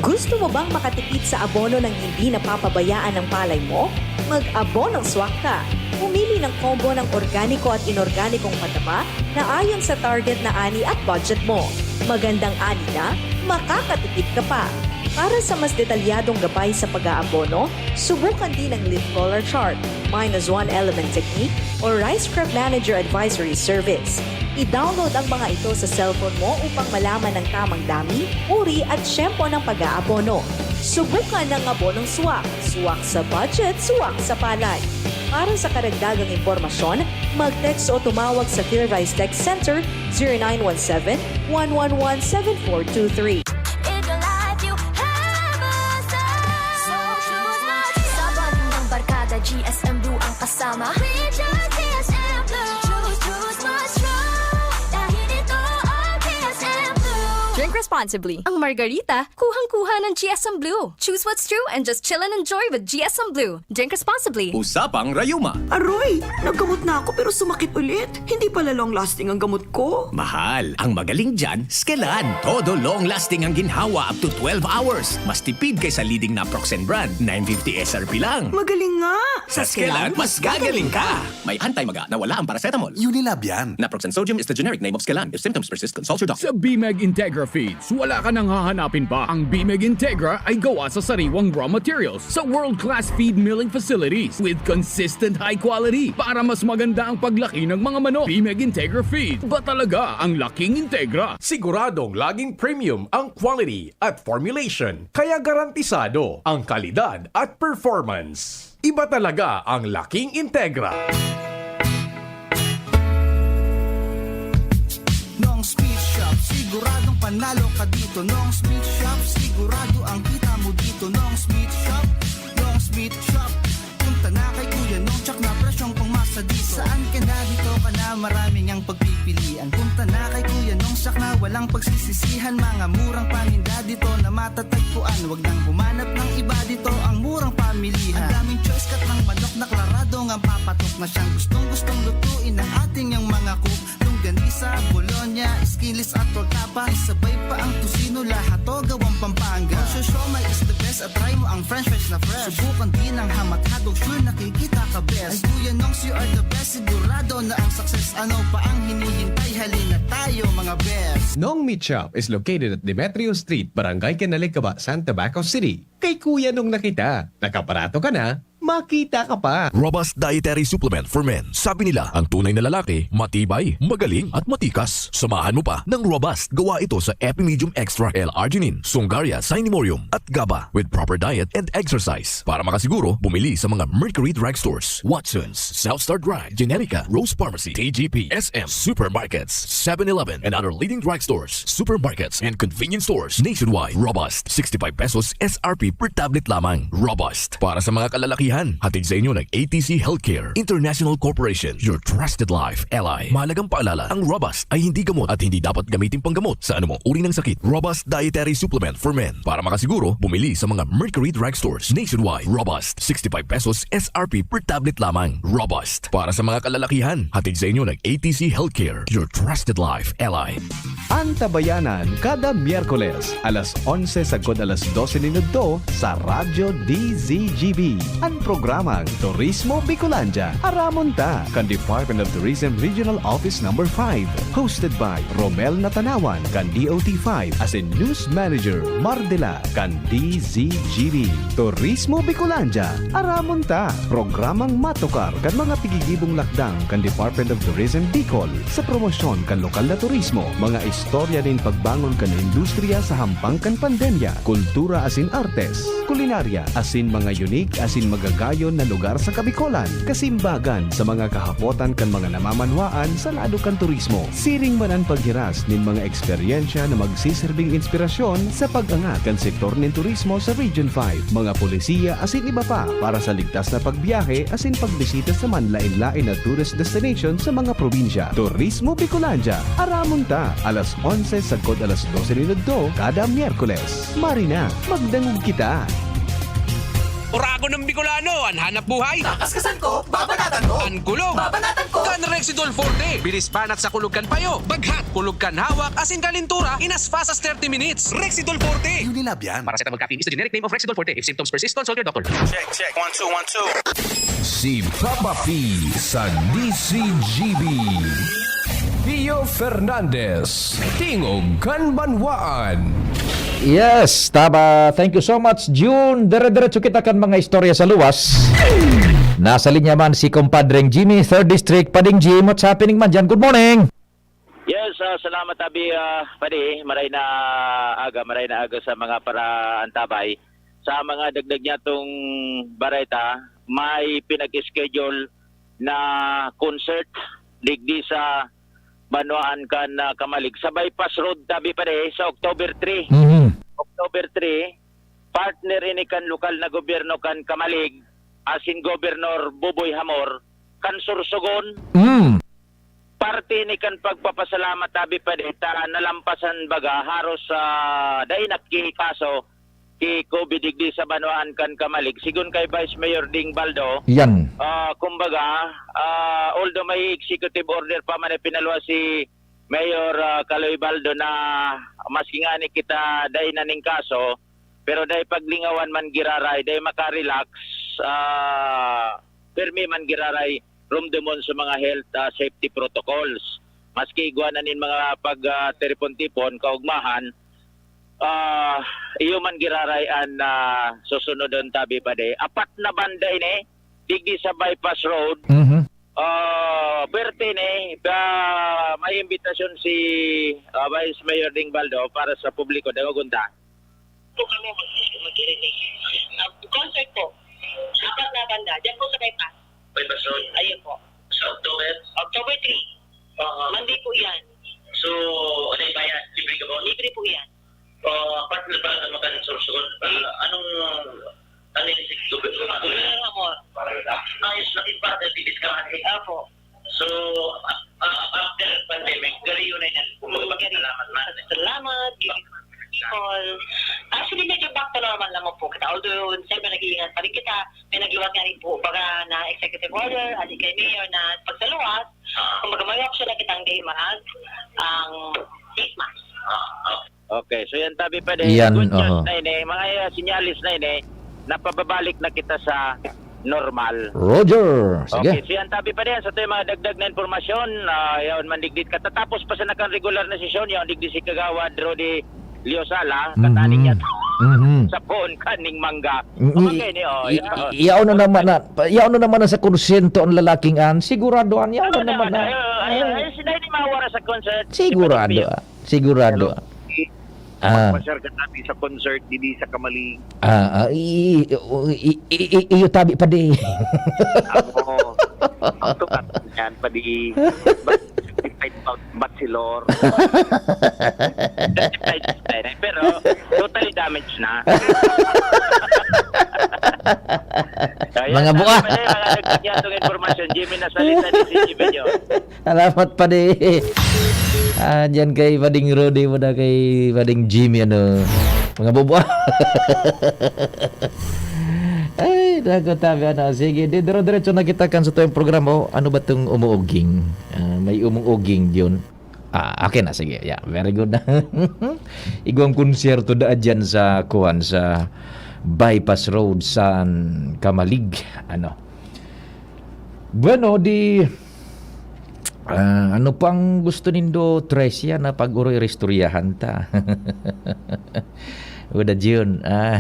Gusto mo bang makatipid sa abono nang hindi napapabayaan ang palay mo? Mag-abonong swak ka. Pumili ng combo ng organiko at inorganikong pataba na ayon sa target na ani at budget mo. Magandang ani na, makakatipid ka pa. Para sa mas detalyadong gabay sa pag-aabono, subukan din ang leaf collar chart, minus one element technique, o Rice Crop Manager Advisory Service. I-download ang mga ito sa cellphone mo upang malaman ang tamang dami, uri at tiyempo ng pag-aabono. Subukan ang abonong swak. Swak sa budget, swak sa palay. Para sa karagdagang impormasyon, mag-text o tumawag sa Clear Rice Tech Center zero nine one seven, one one one, seven four two three. In your life, you have a soul. So choose Mars. Sa bonding ng barkada, G S M Blue ang kasama. We choose G S M Blue. Choose, choose Mars Strong. Dahil ito ang G S M Blue. Drink responsibly. Ang margarita, kuhang-kuha ng G S M Blue. Choose what's true and just chill and enjoy with G S M Blue. Drink responsibly. Usapang Rayuma. Aroy! Naggamot na ako pero sumakit ulit. Hindi pala long lasting ang gamot ko. Mahal, ang magaling dyan, Skelan. Todo long lasting ang ginhawa up to twelve hours. Mas tipid kaysa leading naproxen brand, nine fifty S R P lang. Magaling nga! Sa Skelan, mas gagaling ka! May anti-maga na wala ang paracetamol. Unilab yan. Naproxen sodium is the generic name of Skelan. If symptoms persist, consult your doctor. Sa Bimeg Integra Feeds, wala ka nang hahanapin pa. Ang Bimeg Integra ay gawa sa sariwang raw materials sa world-class feed milling facilities with consistent high quality para mas maganda ang paglaki ng mga manok. Bimeg Integra Feed, iba talaga ang laking Integra. Siguradong laging premium ang quality at formulation, kaya garantisado ang kalidad at performance. Iba talaga ang laking Integra. Nong's Meat Shop, siguradong panalo ka dito. Nong's Meat Shop, sigurado ang kita mo dito. Nong's Meat Shop, Nong's Meat Shop. Punta na kay Kuya Nong, tsak na presyong pangmasa dito. Saan ka na, dito ka na, maraming ang pagpipilian. Punta na kay Kuya Nong, tsak na walang pagsisisihan. Mga murang paninda dito na matatagpuan. Wag nang humanap ng iba, dito ang murang pamilihan. Ang daming choice, cut ng manok na klaradong ang papatok na siyang gustong-gustong lutuin ng ating yang mga cook. Longganisa, bologna, skinless at torta pa. Isabay pa ang tocino, lahat to gawang Pampanga. Ang siomai is the best at try mo ang french fries na fresh. Subukan din ang ham at hotdog, sure nakikita ka best. Ay Kuya Nongs, you are the best, sigurado na ang success. Ano pa ang hinihintay? Halina tayo, mga best. Nong Meat Shop is located at Demetrio Street, Barangay Canalicaba, San Tabaco City. Kay Kuya Nong na kita. Nakaparato ka na, makita ka pa. Robust Dietary Supplement for Men. Sabi nila, ang tunay na lalaki, matibay, magaling, at matikas. Samahan mo pa ng Robust. Gawa ito sa Epimedium Extra L-Arginine, Sungaria, Sinemurium, at GABA with proper diet and exercise. Para makasiguro, bumili sa mga Mercury Drugstores, Watson's, South Star Drug, Generica, Rose Pharmacy, T G P, S M, supermarkets, Seven Eleven, and other leading drugstores, supermarkets, and convenience stores nationwide. Robust, sixty-five pesos S R P per tablet lamang. Robust. Para sa mga kalalakihan, hatid sa inyo ng A T C Healthcare International Corporation, your trusted life ally. Mahalagang paalala, ang Robust ay hindi gamot at hindi dapat gamitin panggamot sa anumang uri ng sakit. Robust Dietary Supplement for Men. Para makasiguro, bumili sa mga Mercury Drugstores nationwide. Robust, sixty-five pesos S R P per tablet lamang. Robust. Para sa mga kalalakihan, hatid sa inyo ng A T C Healthcare, your trusted life ally. Antabayanan kada Miyerkules, alas onse sagkod alas dose nin udto sa Radyo D Z G B, an programang Turismo Bicolandia. Aramon ta kan Department of Tourism Regional Office Number five, hosted by Romel Natanawan kan D O T five asin News Manager Mardela kan D Z G B. Turismo Bicolandia, aramon ta! Programang matukar kan mga tigigibong lakdang kan Department of Tourism Bicol sa promosyon kan lokal na turismo, mga istorya nin pagbangon kan industriya sa hampang kan pandemya, kultura asin artes, kulinarya asin mga unique asin mga Gayon na lugar sa Kabikolan, kasimbagan sa mga kahapotan kan mga namamanwaan sa lado kan turismo. Siring man an paghiras nin mga eksperyensya na magsiserbing inspirasyon sa pag-angat kan sektor nin turismo sa Region five, mga polisiya asin iba pa para sa ligtas na pagbiyahe asin pagbisita sa manlaen-laen na tourist destination sa mga probinsya. Turismo Bicolandia, aramon ta, alas onse sagkod alas dose nin udto kada Miyerkules. Marina, magdangog kita! Oragon ng Bicolano, an hanap buhay, Takas ka sangko, babanatan mo. An gulo, Babanatan ko. Kan Rexidol Forte, bilis banat sa kulog kan payo, baghat, kulog kan hawak, asin kalintura in as fast as thirty minutes. Rexidol Forte. Unilab yan. Paracetamol caffeine is the generic name of Rexidol Forte. If symptoms persist, consult your doctor. Check, check. One, two, one, two. Si Papa P sa D C G B. Pio Fernandez, Tingog kan Banwaan. Yes, tama. Thank you so much, June. Dire-diretso kita kan mga istorya sa luwas. Nasa linya man si Compadreng Jimmy, third District. Pading Jim, what's happening man dyan? Good morning! Yes, ah, salamat abi, ah, padi. Maray na aga, maray na aga sa mga paraantabay. Sa mga dagdag niya tong bareta, may pinag-schedule na concert digdi sa Banwaan kan ah, Kamalig sa Bypass Road, tabi padi, sa October three. Mhm. October three, partner ini kan lokal na gobyerno kan Kamalig, asin Gobernador Boboy Hamor, kan Sorsogon. Mm. Parte ini kan pagpapasalamat, tabi padi, ta nalampasan baga haros sa dai nakikaso ki COVID digdi sa banwaan kan Kamalig. Sigon kay Vice Mayor Ding Baldo, Yan. ah, kumbaga, ah, although may executive order pa man ay pinaluwas si Mayor ah, Kaloy Baldo na maski ngani kita dai na ning kaso, pero dai paglingawan man giraray, dai makarelax, ah, pirmi man giraray rumdumon sa mga health ah, safety protocols. Maski igwa na nin mga pag ah, tiripon-tipon, kaugmahan, ah, iyo man giraray an ah, susunodon, tabi padi. Apat na banda ini, digdi sa Bypass Road. Mhm. Ah, puwerte ini, ah, may imbitasyon si ah, Vice Mayor Ding Baldo para sa publiko, dangogon ta. Po kami mag- mag-irrigation. Ah, concert po. Apat na banda. Diyan po sa Bypass. Bypass Road. Ayun po. Sa October. October three. Oo. Monday po yan. So, ano yung bayad? Libre ka ba? Libre po yan. Uh, partner ba naman ka ng Sorsogon? Ah, anong, ano yung siguro? Yun lang po. Ayos, naging partner, bibit ka man eh. Opo. So, ah, ah, after pandemic, gariyo na yan. Kumbaga, salamat man. Salamat. Giving people. Actually, medyo back to normal naman po kita. Although, siyempre, nag-iingat pa rin kita. May nagliwat nga rin po, baga na executive order, ali kay Mayor na pagsaluwas, Ah, kumbaga may option na kitang day mag ang face mask. ah, okay. Okay, so yan, tabi padi. Yan, Good news oho. na ini, mga sinyalis na ini, napababalik na kita sa normal. Roger, Okay, sige. so yan, tabi padi, sa ito yung mga dagdag na impormasyon, ah, yaon man digdi. Katatapos pa sa nakang regular na sesyon, yaon digdi si Kagawad Rudy Liosala, Mhm. kataning niya Mhm. sa phone kaning mangga. I- Okay, ni, oh, i- yeah. i- Yaon na naman na, yaon na naman na sa konsento ang lalaking an. Sigurado an, yaon na Ano naman naman, na. ay, ay, ay, sila ni mawara sa concert. Sigurado, Di ba, ah. Sigurado, ah. Ah, Pasar ka tabi sa concert, dili sa Kamalig. ah, ah, i- i- i- i- i- iyo tabi padi. Ako, ang tukat niyan, padi. Certified ba- bachelor. Certified designer, pero totally damaged na. Kaya Mga sabi buwa. pa niya, mga nagkakiyatong informasyon, Jimmy, nasalita ni si Jimmy Joe. Salamat padi. Ah, diyan kay Pading Rudy mo na kay Pading Jimmy, ano. Mga bubuha. Ay, naku, tabi, ano. Sige, di, dire-diretso na kita kan sa tuyong programa. Oh, ano ba tong umuuging? Ah, may umuuging yun. Ah, okay na, sige. Yeah, very good. Igwang konsyerto da dyan sa, kuwan, sa Bypass Road, sa Kamalig. Ano? Bueno, di, ah, ano pang gusto nindo, Trecia, na pag-uroy-ristoryahan ta? Uda Jun, ah,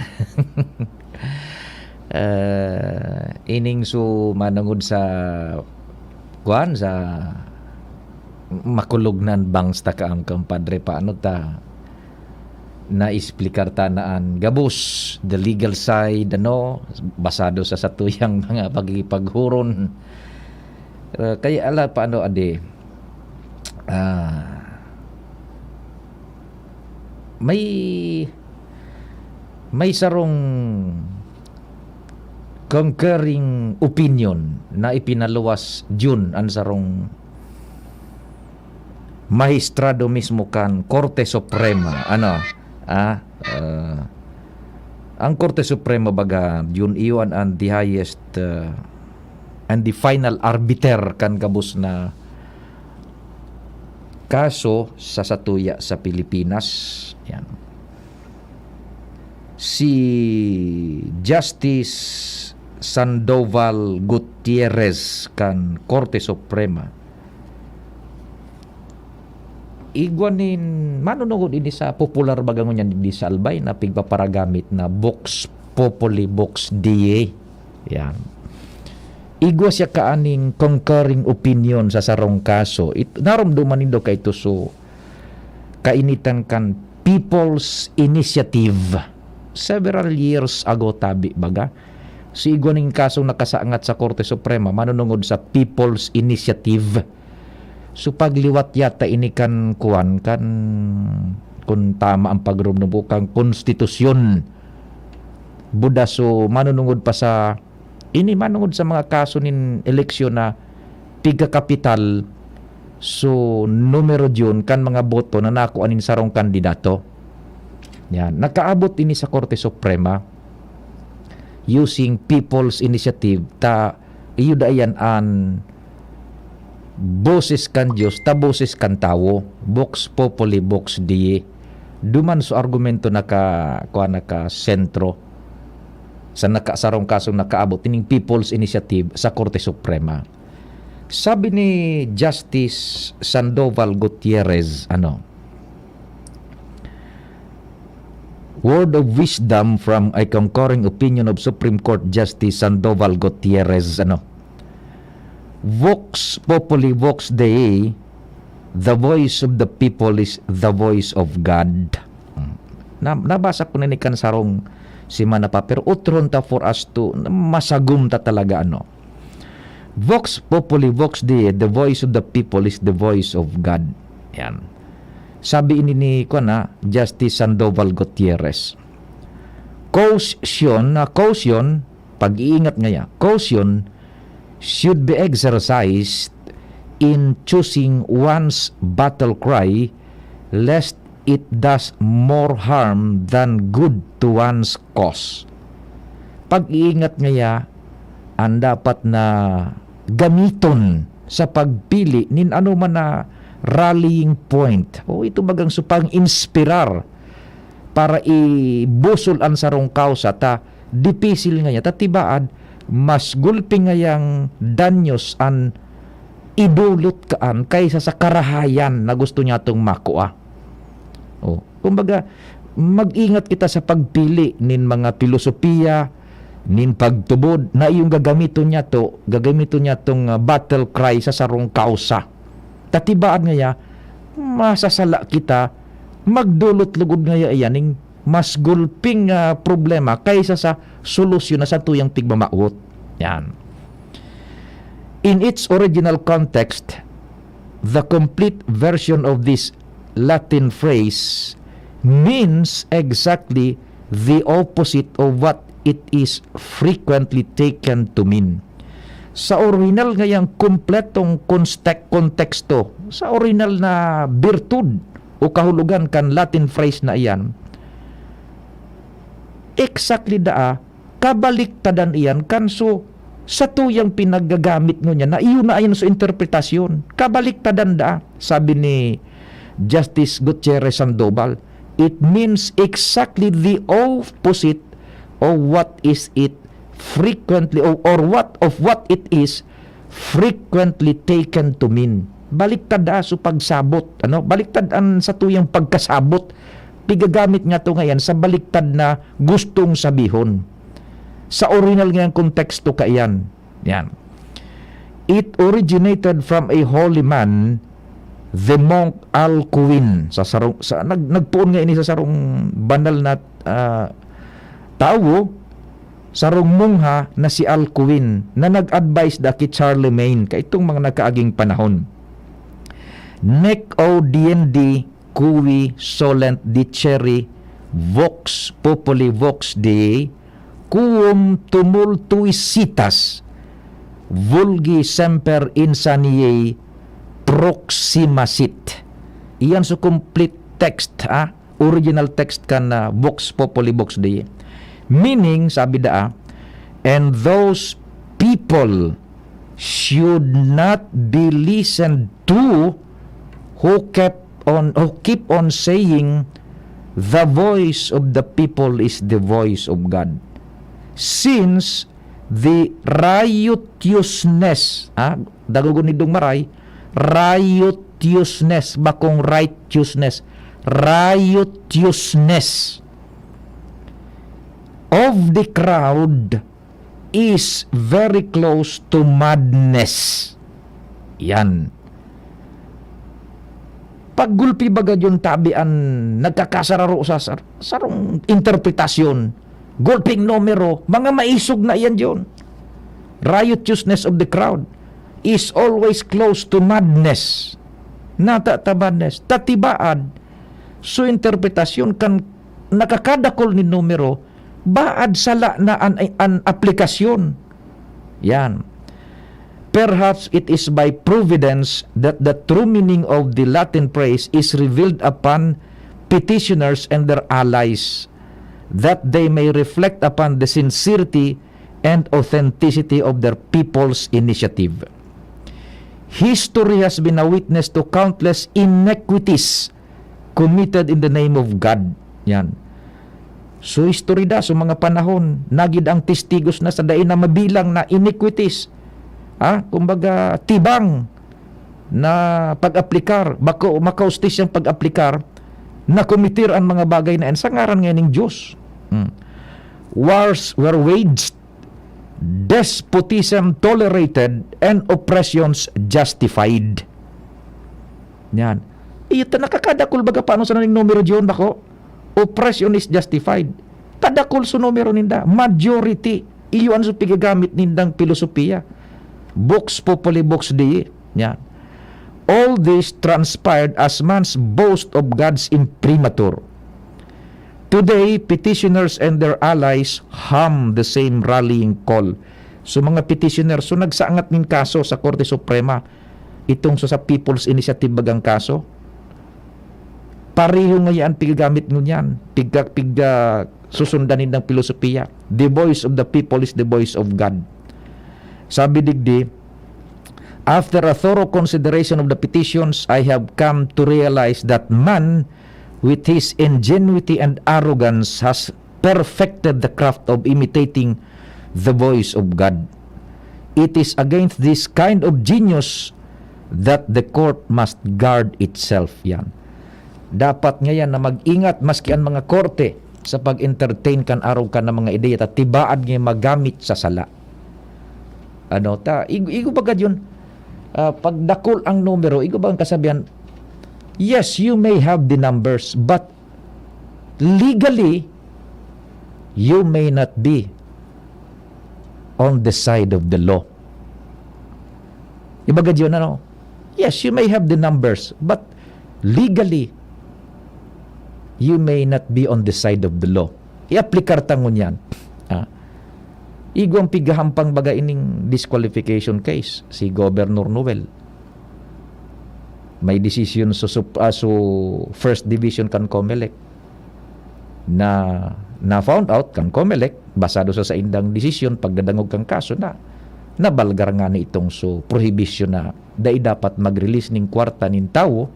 ah, ining so manungod sa, kuwan, sa makulog na an bangs ta kaangkang, padre, paano ta? naexplikar ta na an gabos, the legal side, ano, basado sa satuyang mga pagkikipaghuron. Ah, kaya ala pa, ano, adi, ah, may, may sarong concurring opinion na ipinaluwas diyon an sarong mahistrado mismo kan Korte Suprema, ano, ah, ah, ang Korte Suprema baga, yun, iyon an the highest, ah, and the final arbiter kan gabos na kaso sa satuya sa Pilipinas. Yan. Si Justice Sandoval Gutierrez kan Korte Suprema, igwa nin manunungod ini sa popular baga ngunyan digdi sa Albay na pigpaparagamit na Vox Populi, Vox Dei. Yan. Igwa siya kaaning concurring opinion sa sarong kaso. It-, naromdoman nindo kay ito so kainitan kan People's Initiative. Several years ago, tabi, baga. So, igwa ning kasong nakasangat sa Korte Suprema, manunungod sa People's Initiative. So, pagliwat yata ini kan kuwan, kan, kung tama ang pagrumdum ko, kan konstitusyon. Buda, so, manunungod pa sa, ini manungod sa mga kaso nin eleksyon na pigkakapital, so, numero diyon kan mga boto na nakuha nin sarong kandidato. Yan. Nakaabot ini sa Korte Suprema using People's Initiative, ta iyo daa iyan an boses kan Dios, ta boses kan tawo. Vox Populi, Vox Dei. Duman so argumento naka, kuwan, naka sentro sa nakasarong kasong nakaabot ining People's Initiative sa Korte Suprema. Sabi ni Justice Sandoval Gutierrez, ano, word of wisdom from a concurring opinion of Supreme Court Justice Sandoval Gutierrez, ano, "Vox Populi, Vox Dei, the voice of the people is the voice of God." Hmm. Na, nabasa ko na ni kan sarong semana pa, pero utron ta for us to, masagom ta talaga, ano. "Vox Populi, Vox Dei, the voice of the people is the voice of God." Yan. Sabi ini ni, kuwan na, Justice Sandoval Gutierrez. Caution, na caution, pag-iingat ngaya, caution should be exercised in choosing one's battle cry, lest it does more harm than good to one's cause. Pag-iingat ngaya an dapat na gamiton sa pagpili nin anoman na rallying point. O ito bagang supang inspirar para ibusol an sarong kausa ta dipisil ngaya ta tibaad, mas gulpi ngayang danyos an idulot kaan kaysa sa karahayan na gusto niyatong makua. Oh, kumbaga, mag-ingat kita sa pagpili nin mga pilosopiya, nin pagtubod na iyong gagamiton niyato, gagamiton niyatong, ah, battle cry sa sarong kausa. Ta tibaad ngaya, masasala kita, magdolot lugod ngaya iyan ning mas gulping, ah, problema kaysa sa solusyon na satuyang pigmamawot. Yan. In its original context, the complete version of this Latin phrase means exactly the opposite of what it is frequently taken to mean. Sa orihinal ngayang kumpletong konstek-, konteksto, sa orihinal na birtud o kahulogan kan Latin phrase na iyan, exactly daa, kabaliktadan iyan kan so satuyang pinagagamit ngunyan na iyo na ayan so interpretasyon. Kabaliktadan daa, sabi ni Justice Gutierrez Sandoval. It means exactly the opposite of what is it frequently, or, or what, of what it is frequently taken to mean. Baliktad daa so pagsabot, ano? Baliktad an satuyang pagkasabot. Pigagamit niyato ngayang sa baliktad na gustong sabihon. Sa orihinal ngayang konteksto kaiyan. Yan. It originated from a holy man The monk Alcuin, sa sarong, sa, nag-, nagpoon nga ini sa sarong banal na, ah, tawo, sarong mongha na si Alcuin, na nag-advise da ki Charlemagne kaitong mga nakaaging panahon. Nec audiendi cui solent dicere vox populi vox Dei, quum tumultuitas vulgi semper insaniae proxima sit. Iyan so complete text, ah, original text kan, ah, Vox Populi Vox Dei. Meaning, sabi daa, "And those people should not be listened to who kept on, who keep on saying, 'The voice of the people is the voice of God.'" Since the riotousness, ah, dagogon nindong maray, riotousness, bakong righteousness, riotousness of the crowd is very close to madness. Yan. Paggulpi baga yun, tabi an nagkakasararo sa sar-, sarong interpretasyon, gulping numero, mga maisog na yan yun. Riotousness of the crowd is always close to madness. Nata ta madness, tatibaad, so interpretasyon kan nakakadakol nin numero, baad sala na an, an aplikasyon. Yan. Perhaps it is by providence that the true meaning of the Latin phrase is revealed upon petitioners and their allies, that they may reflect upon the sincerity and authenticity of their people's initiative. History has been a witness to countless iniquities committed in the name of God. Yan. So, history da, so mga panahon, nagid ang testigos na sa dai na mabilang na iniquities. Ha? Kumbaga, tibang na pag-aplikar, mako-, makaustisyang pag-aplikar, na komitir an mga bagay na yan sa ngaran ngayon ning Diyos. Hmm. Wars were waged, despotism tolerated, and oppressions justified. Yan. Iyo ta nakakadakol baga paano sa naning numero diyon, bako? Oppression is justified. Kadakol so numero ninda. Majority. Iyo an so pigagamit nindang pilosopiya. Vox populi vox Dei. Yan. All this transpired as man's boast of God's imprimatur. Today, petitioners and their allies hum the same rallying call. So, mga petitioner, so nagsaangat nin kaso sa Korte Suprema, itong sa, sa People's Initiative bagang kaso, pareho ngayon pigagamit ngunyan, pigka-, pigka-, susundan nindang pilosopiya. The voice of the people is the voice of God. Sabi digdi, "After a thorough consideration of the petitions, I have come to realize that man, with his ingenuity and arrogance, has perfected the craft of imitating the voice of God. It is against this kind of genius that the court must guard itself." Yan. Dapat ngayon na mag-ingat maski ang mga korte sa pag-entertain kan arog kan na mga ideya ta tibaad nga magamit sa sala. Ano, ta, igo, igo baga yun, ah, pag dakul ang numero, igo ba ang kasabihan, yes, you may have the numbers, but legally, you may not be on the side of the law. Ibaga yun, ano? Yes, you may have the numbers, but legally, you may not be on the side of the law. I-aplikar ta ngunyan. Ah. Igwang pigahampang baga ining disqualification case, si Governor Noel. May desisyon sa sup-, ah, sa first division kan Comelec na na-found out kan Comelec, basado sa saindang desisyon, pagdadangog kan kaso na nabalgar ngani itong so prohibisyon na dai dapat mag-release ning kwarta nin tawo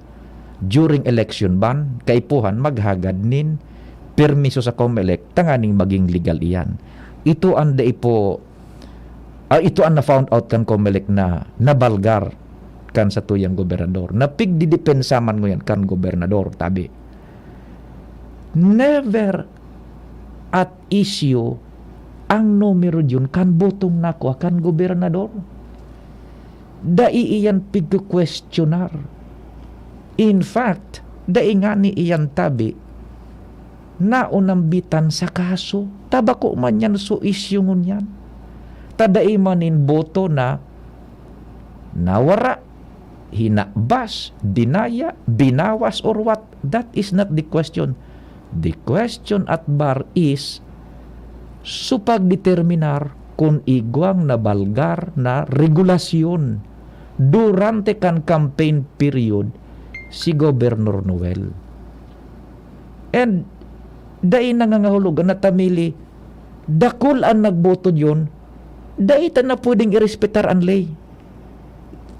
during election ban, kaipuhan maghagad nin permiso sa Comelec tanganing maging legal iyan. Ito ang dai po, ah, ito ang na-found out kan Comelec na nabalgar kan satuyang gobernador. Na pigdidepensa man ngunyan kan gobernador, tabi. Never at issue ang numero diyon kan botong nakua kan gobernador. Dai iyan pigkukwestiyonar. In fact, dai ngani iyan tabi naunambitan sa kaso. Ta bako man yan so isyu ngunyan. Ta dai man nin boto na nawara, hinakbas, dinaya, binawas, or what. That is not the question. The question at bar is, so pagdeterminar kun igwang nabalgar na regulasyon durante kan campaign period si Gobernador Noel. And dai nangangahulugan na ta mili, dakul an nagboto diyon, dai ta na pwedeng irespetar an ley.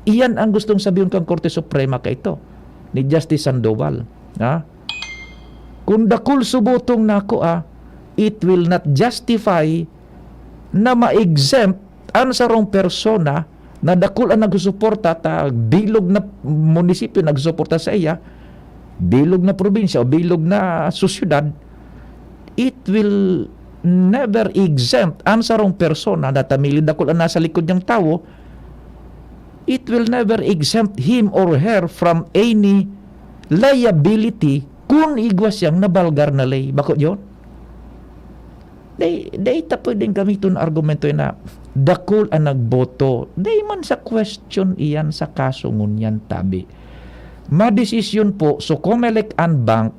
Iyan ang gustong sabihon kan Korte Suprema kaito, ni Justice Sandoval. Ha? Kung dakul so botong nakua, it will not justify na ma-exempt an sarong persona na dakul an nagsusuporta, ta bilog na munisipyo nagsusuporta saiya, bilog na probinsya o bilog na sosyedad, it will never exempt an sarong persona na ta mili dakul an nasa likod niyang tawo, it will never exempt him or her from any liability kun igwa siyang nabalgar na ley. Bako diyon? Dai, dai ta pwedeng gamiton na argumento na dakul an nagboto. Dai man sa question iyan sa kaso ngunyan tabi. Madesisyon po so Comelec and bank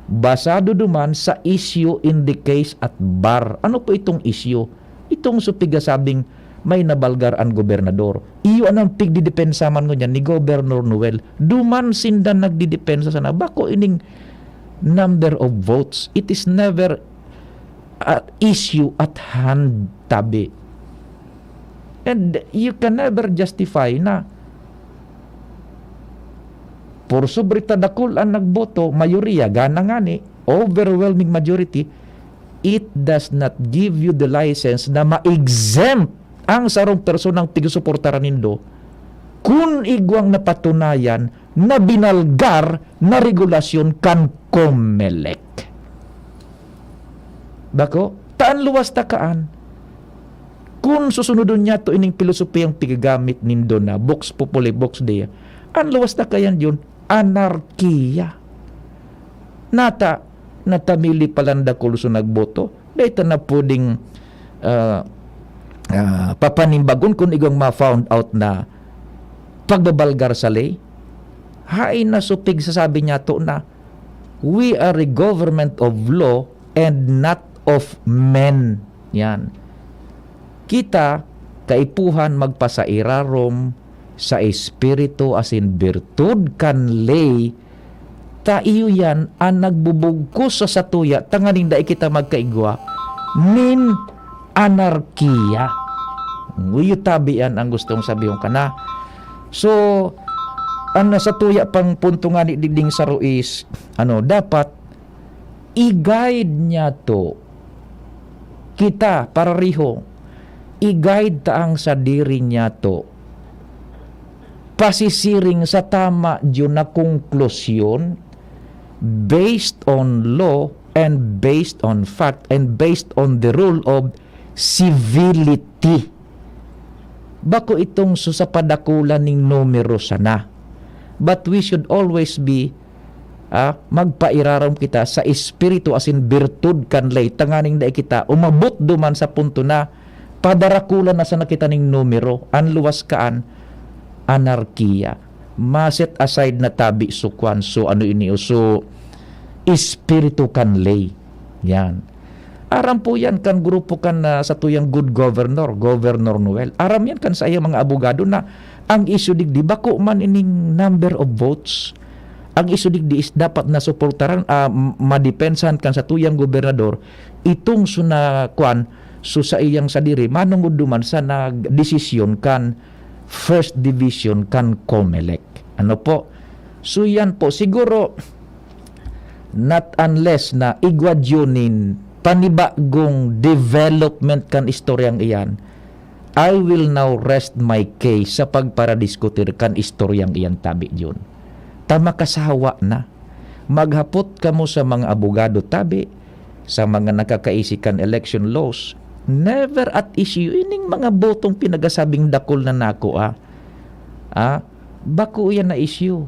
basado duman sa issue in the case at bar. Ano po itong issue? Itong so pigasabing may nabalgar an gobernador. Iyo anang pigdidepensa man ngunyan ni Gobernador Noel. Duman sinda nagdidepensa sana. Bako ining number of votes. It is never at issue at hand tabi. And you can never justify na por sobre ta dakul an nagboto, mayoriya, gana ngani, overwhelming majority, it does not give you the license na ma-exempt ang sarong personang pigsusuportaran nindo kun igwang napatunayan na binalgar na regulasyon kan Comelec. Bako, ta an luwas ta kaan. Kun susunodon niyato ining pilosopiyang pigagamit nindo na Vox Populi, Vox Dei, an luwas ta kayan yun, anarkiya. Nata, natamili palan dakul so nagboto, dai ta na pwedeng, ah, ah, papanimbagon kun igwang ma-found out na pagbabalgar sa ley. Hain na so pigsasabi niyato na, "We are a government of law and not of men." Yan. Kita, kaipuhan magpasairarom sa espiritu asin birtud kan ley, ta iyo yan an nagbubugkos sa satuya tanganing dai kita magkaigwa nin anarkiya. Iyo tabi yan ang gustong sabihon kana. So, ang satuya pang punto ngani digding saro is, ano, dapat i-guide niyato kita, parariho, i-guide ta ang sadiri niyato pasisiring sa tama diyon na konklusyon, based on law and based on fact and based on the rule of civility. Bako itong so sa padakulan ning numero sana. But we should always be, ah, magpairarom kita sa espiritu asin birtud kan ley, tanganing dai kita umabot duman sa punto na padarakulan na sana kita ning numero, an luwas kaan, anarkiya. Ma-set aside na tabi so kwan, so ano ini, so espiritu kan ley. Yan. Aram po yan kan grupo kan, ah, satuyang good governor, Governor Noel. Aram yan kan saiyang mga abogado na ang isyu digdi, bako man ining number of votes. Ang isyu digdi is dapat na suportaran, ah, m-, madepensahan kan satuyang gobernador, itong so na, kwan, so saiyang sadiri, manongod duman sa nagdesisyon kan First Division kan Comelec. Ano po? So yan po, siguro, not unless na igwa diyon nin panibagong development kan istoryang iyan, I will now rest my case sa pagparadiskutir kan istoryang iyan tabi diyon. Ta makasawa na. Maghapot kamo sa mga abogado tabi, sa mga nakakaisi kan election laws. Never at issue ining mga botong pinagasabing dakul na nako, ah. Ah, bako yan na issue.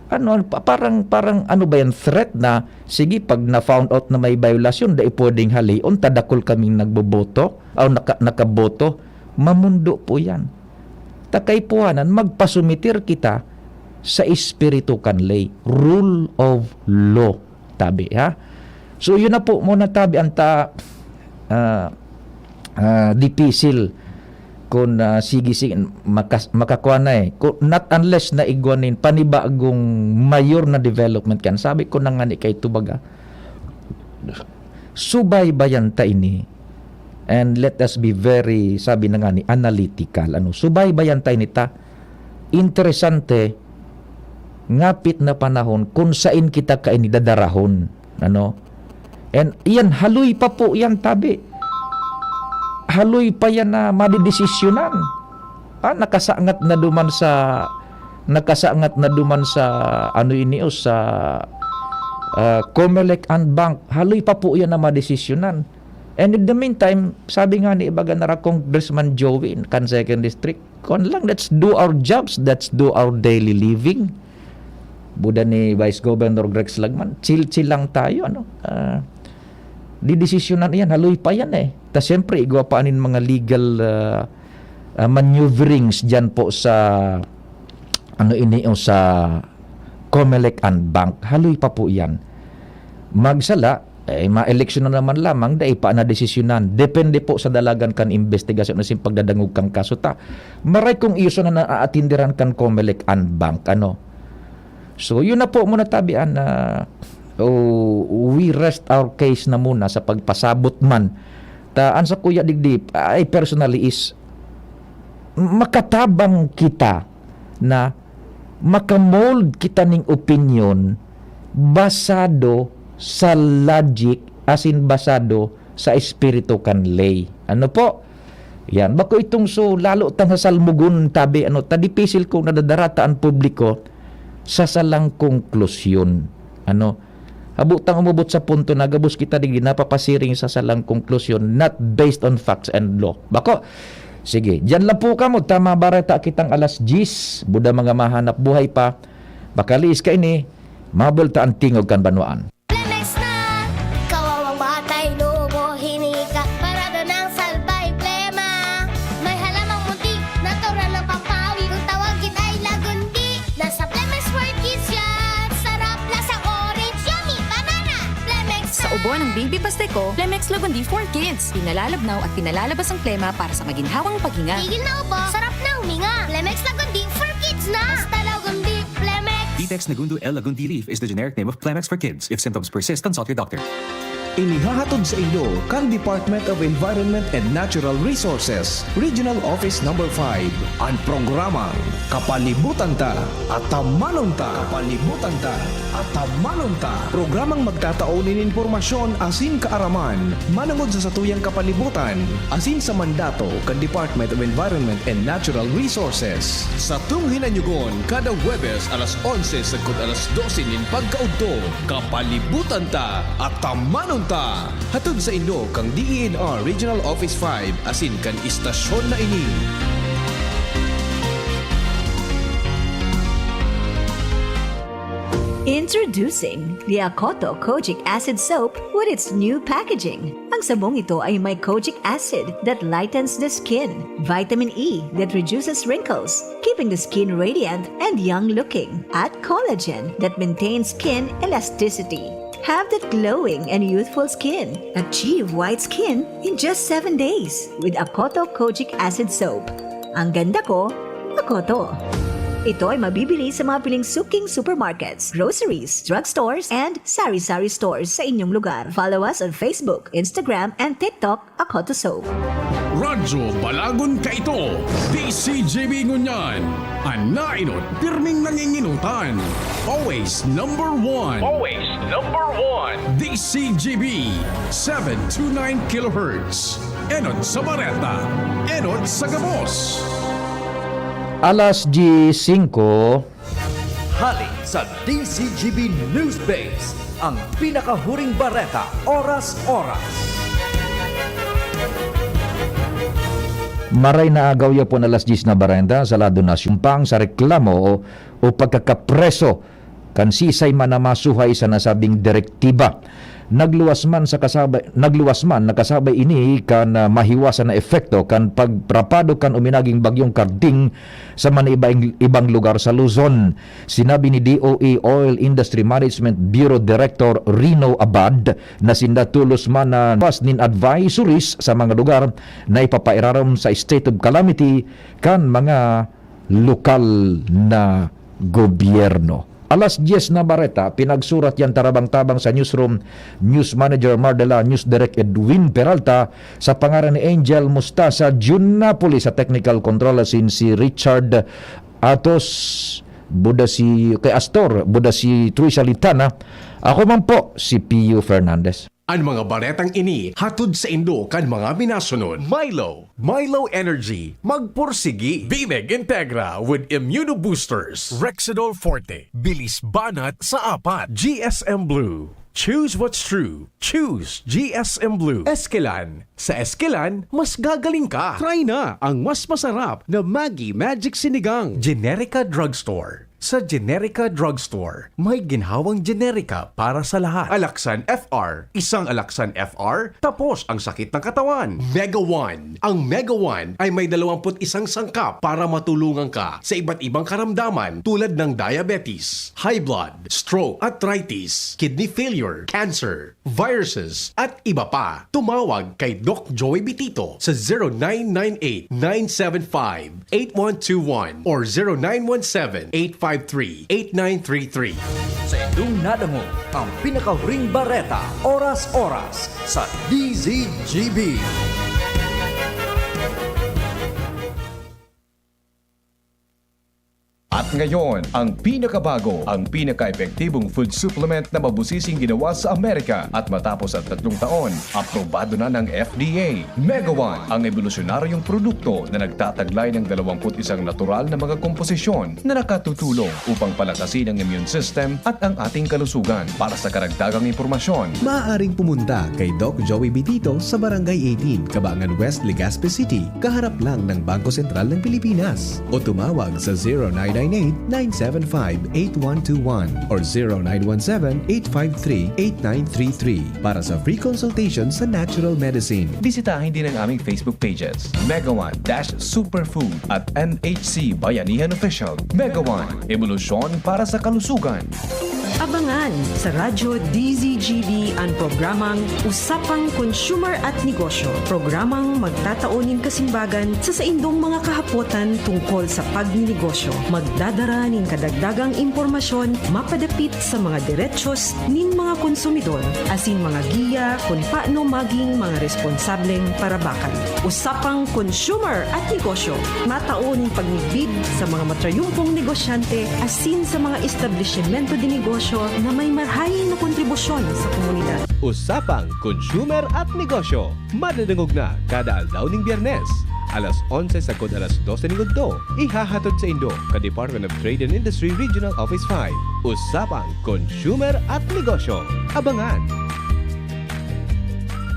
Ano, ano, pa-, parang, parang ano ba yan, threat na, "Sige, pag na-found out na may violasyon, dai pwedeng halion ta, dakul kaming nagboboto, o naka-, nakaboto." Mamundo po yan. Ta kaipuhanan, magpasumitir kita sa espiritu kan ley, rule of law, tabi, ha? So, yun na po muna, tabi, ang ta-, ah, ah, dipisil kun, ah, sige, sige, makas-, makakuha na eh. Ku-, not unless na igwa nin panibagong mayor na development kan. Sabi ko na nga ni kay Tubaga, subaybayan ta ini. And let us be very, sabi na nga ni, analytical. Ano, subaybayan ta ini ta. Interesante, ngapit na panahon kung sain kita kaini dadarahon. Ano? And iyan, haloy pa po yan, tabi. Haloy pa yan na madidesisyonan. Ah, nakasangat na duman sa, nakasangat na duman sa, ano ini, o sa, ah, Comelec and Bank. Haloy pa po yan na madesisyonan. And in the meantime, sabi nga ni ibaga na ra Congressman Joey kan Second District, "Kuwan lang, let's do our jobs, let's do our daily living." Buda ni Vice Governor Rex Lagman, "Chill-chill lang tayo, ano? Ah, didesisyonan iyan, haloy pa yan eh." Ta siyempre, igwa pa nin mga legal, ah, ah, maneuverings dyan po sa, ano ini, o sa Comelec and Bank. Haloy pa po yan. Magsala, eh, ma-eleksyon na naman lamang, dai pa na desisyonan. Depende po sa dalagan kan investigasyon asin pagdadangog kan kaso ta. Maray kung iyo sana na aatindiran kan Comelec and Bank, ano. So, yun na po muna, tabi, an, ah, oh, we rest our case na muna sa pagpasabot man. Ta, an sa kuya digdi, I personally is, makatabang kita na makamold kita ning opinyon basado sa logic asin basado sa espiritu kan ley. Ano po? Yan. Bako itong so, lalo tang sa salmugon, tabi, ano, ta dipisil kung nadadarata ang publiko sa salang konklusyon. Ano? Habo tang umabot sa punto na gabos kita digdi napapasiring sa salang konklusyon, not based on facts and law. Bako, sige, diyan lang po kamo. Tama, bareta kitang alas diyes. Buda mga mahanap buhay pa. Bakaliis kaini, mabulta ang tingog kan banwaan. Plemex na! Kawawang batay, lobo, hinika, parado ng salbay, plema. May halamang munti, natural na pampawi. Kung tawagin ay lagundi, nasa Plemex for Kids yan. Sarap, lasang orange, yummy, banana. Plemex Sa na! Ubo ng Baby Pasteco, Plemex Lagundi for Kids. Pinalalabnaw at pinalalabas ang plema para sa maginhawang paghinga. Tigil na ubo, sarap na huminga. Plemex Lagundi for Kids na! Basta Lagundi, Plemex! Ditex Negundo L. Lagundi Leaf is the generic name of Plemex for Kids. If symptoms persist, consult your doctor. Inihahatod sa inyo kan Department of Environment and Natural Resources, Regional Office Number five, an programang Kapalibutan Ta, Atamanon Ta. Kapalibutan Ta, Atamanon Ta. Programang magtatao nin impormasyon asin kaaraman manongod sa satuyang kapalibutan asin sa mandato kan Department of Environment and Natural Resources. Satong hinanyogon kada Huwebes alas onse sagkod alas dose nin pagkaudto. Kapalibutan Ta, Atamanon Ta. Hatod sa inyo kan D E N R Regional Office five asin kan istasyon na ini. Introducing the Akoto Kojic Acid Soap with its new packaging. Ang sabong ito ay may kojic acid that lightens the skin, vitamin E that reduces wrinkles, keeping the skin radiant and young looking, at collagen that maintains skin elasticity. Have that glowing and youthful skin. Achieve white skin in just seven days with Akoto Kojic Acid Soap. Ang ganda ko, Akoto. Ito ay mabibili sa mga piling suking supermarkets, groceries, drugstores, and sari-sari stores sa inyong lugar. Follow us on Facebook, Instagram, and TikTok, Akoto Soap. Radyo Balagon Kaito, D C G B ngunyan. An nainot, pirming nanginginutan. Always number one. Always number one. D C G B, seven two nine kilohertz. Enot sa bareta, enot sa gabos. Alas diyes singko. Hali sa D C G B News Base, ang pinakahuring bareta, oras-oras. Maray na agaw yapon alas diyes na bareta sa lado na sumpang sa reklamo o, o pagkakapreso kan sisay man na masuhay sa nasabing direktiba. Nagluwas man sa kasabay, nagluwas man na kasabay ini kan, ah, mahiwasan na epekto kan pagrapado kan uminaging Bagyong Karding sa mga ibang, ibang lugar sa Luzon. Sinabi ni D O A Oil Industry Management Bureau Director Rino Abad na sinda tolos man na pas nin advisories sa mga lugar na ipapairarom sa state of calamity kan mga lokal na gobyerno. Alas dyes na bareta, pinagsurat yan tarabang-tabang sa newsroom, News Manager Mardela, News Direct Edwin Peralta, sa pangaran ni Angel Mustasa, Jun Napoli sa Technical Control, asin si Richard Atos, buda si, kay Astor, buda si Troy Salitana. Ako man po, si Pio Fernandez. An mga baretang ini hatod saindo kan mga minasunod: Milo, Milo Energy, magpursigi. Bimeg Integra with Immunoboosters. Rexidol Forte, bilis banat sa apat. G S M Blue, choose what's true. Choose G S M Blue. Eskelan, sa Eskelan, mas gagaling ka. Try na ang mas masarap na Maggi Magic Sinigang. Generica Drugstore. Sa Generica Drugstore, may ginhawang generika para sa lahat. Alaxan F R, isang Alaxan F R, tapos ang sakit ng katawan. Mega One. Ang Mega One ay may dalawampu't isang sangkap para matulungan ka sa iba't ibang karamdaman tulad ng diabetes, high blood, stroke, arthritis, kidney failure, cancer, viruses, at iba pa. Tumawag kay Doc Joey Bitito sa zero nine nine eight, nine seven five, eight one two one or zero nine one seven, eight five three, eight nine three three. Sa indong nadangog ang pinakahuring bareta, oras-oras, sa D Z G B. At ngayon, ang pinakabago, ang pinaka-epektibong food supplement na mabusising ginawa sa Amerika, at matapos ang tatlong taon, aprobado na ng F D A. Mega One, ang ebolusyonaryong produkto na nagtataglay ng dalawampu't isang natural na mga komposisyon na nakatutulong upang palakasin ang immune system at ang ating kalusugan. Para sa karagdagang impormasyon, maaaring pumunta kay Doc Joey Bitito sa Barangay eighteen, Cabangan West, Legazpi City, kaharap lang ng Bangko Sentral ng Pilipinas. O tumawag sa zero nine nine eight, nine seven five, eight one two one or zero nine one seven, eight five three, eight nine three three para sa free consultation sa natural medicine. Bisitahin din ang aming Facebook pages, Mega One dash Superfood at M H C Bayanihan Official. Mega One, ebolusyon para sa kalusugan. Abangan sa Radyo D Z G B an programang Usapang Consumer at Negosyo, programang magtatao nin kasimbagan sa saindong mga kahapotan tungkol sa pagninegosyo. Magdadara nin kadagdagang impormasyon mapadapit sa mga derechos nin mga konsumidor, asin mga giya kun paano maging mga responsableng parabakan. Usapang Consumer at Negosyo, matao nin pagmidbid sa mga matrayumpong negosyante asin sa mga establisimento de negosyo na may marahay na kontribusyon sa komunidad. Usapang Consumer at Negosyo, madadangog na kada aldaw ning Biyernes, alas onse sagkod alas dose ning udto. Ihahatod saindo kan Department of Trade and Industry Regional Office five. Usapang Consumer at Negosyo. Abangan!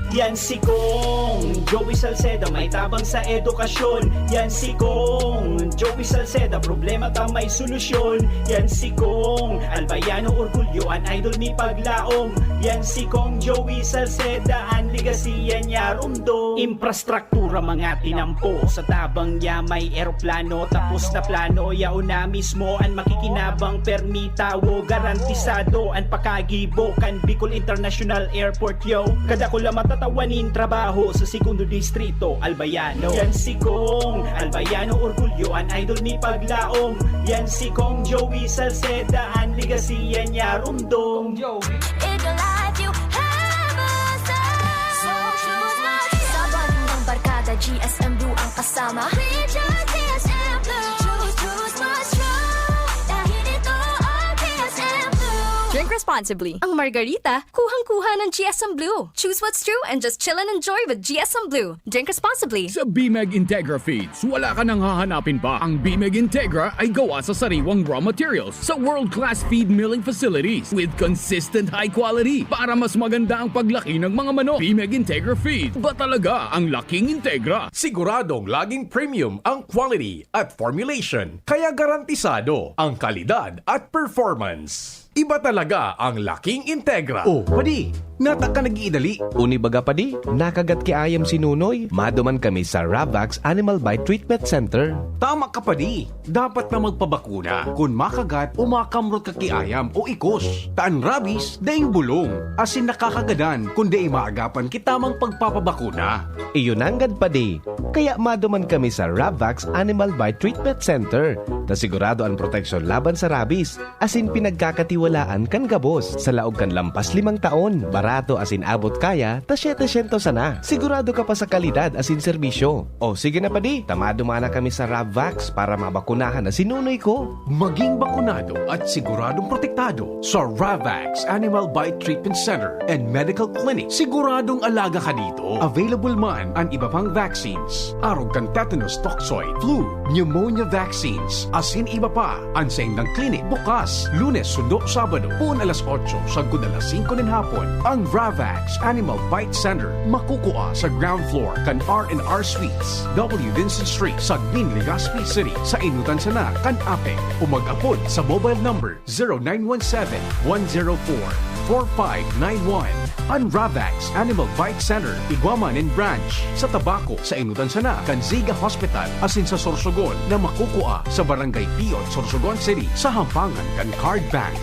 Yan si Kong Joey Salceda, may tabang sa edukasyon. Yan si Kong Joey Salceda, problema ta may solusyon. Yan si Kong Albayano Orgulyo, an idol mi paglaom. Yan si Kong Joey Salceda, an legasiya niya rumdom. Imprastrak- tura mga tinampo. Sa tabang niya may eroplano, tapos na plano. Yaon na mismo an makikinabang, permi tawo, garantisado an pakagibo kan Bicol International Airport, yo. Kadakula matatawan nin trabaho sa Segundo Distrito, Albayano. Yan si Kong Albayano, orgulyo an idol mi paglaom. Yan si Kong Joey Salceda, an legasiya niya rumdom. Kong Joey. In your life, you have a sound. So choose Mars. Sa bonding ng barkada, G S M Blue ang kasama. We choose G S M Blue. Choose, choose Mars Road. Dahil ito ang G S M Blue. Drink responsibly. Ang Margarita, kuhang-kuha ng G S M Blue. Choose what's true and just chill and enjoy with G S M Blue. Drink responsibly. Sa Bimeg Integra Feeds, wala ka nang hahanapin pa. Ang Bimeg Integra ay gawa sa sariwang raw materials sa world-class feed milling facilities with consistent high quality para mas maganda ang paglaki ng mga manok. Bimeg Integra Feed, ba talaga ang laking Integra? Siguradong laging premium ang quality at formulation, kaya garantisado ang kalidad at performance. Iba talaga ang laking Integra. Oh, padi, nata ka nag-iidali. Uni baga, padi, nakagat ki ayam si Nunoy. Maduman kami sa Ravax Animal Bite Treatment Center. Tama ka, padi. Dapat na magpabakuna kun makagat o makamrot ka ki ayam o ikos. Ta an rabies, daing bulong, asin nakakagadan kun dai maagapan ki tamang pagpapabakuna. Iyo nanggad, padi. Kaya maduman kami sa Ravax Animal Bite Treatment Center, ta sigurado an proteksyon laban sa rabies. Asin pinagkakatiwalaan kan gabos. Sa laog kan lampas limang taon, barato asin abot kaya ta setecientos sana. Sigurado ka pa sa kalidad asin serbisyo. O sige na, padi, ta maduman na kami sa Ravvax para mabakunahan na si Nunoy ko. Maging bakunado at siguradong protektado sa Ravax Animal Bite Treatment Center and Medical Clinic. Siguradong alaga ka dito. Available man an iba pang vaccines, arog kan tetanus toxoid, flu, pneumonia vaccines, asin iba pa. An saindang klinik bukas Lunes sundo Sabado, poon alas otso sagkod alas singko nin hapon. Ang Ravax Animal Bite Center makukua sa ground floor kan R and R Suites, W Vincent Street, Sagmin, Legazpi City, sa enotan sana kan APEC, o mag-apod sa mobile number zero nine one seven, one zero four, four five nine one. An Ravax Animal Bite Center, igwa man nin branch sa Tabaco, sa enotan sana kan Ziga Hospital, asin sa Sorsogon na makukua sa Barangay Piot, Sorsogon City, sa hampangan kan Card Bank.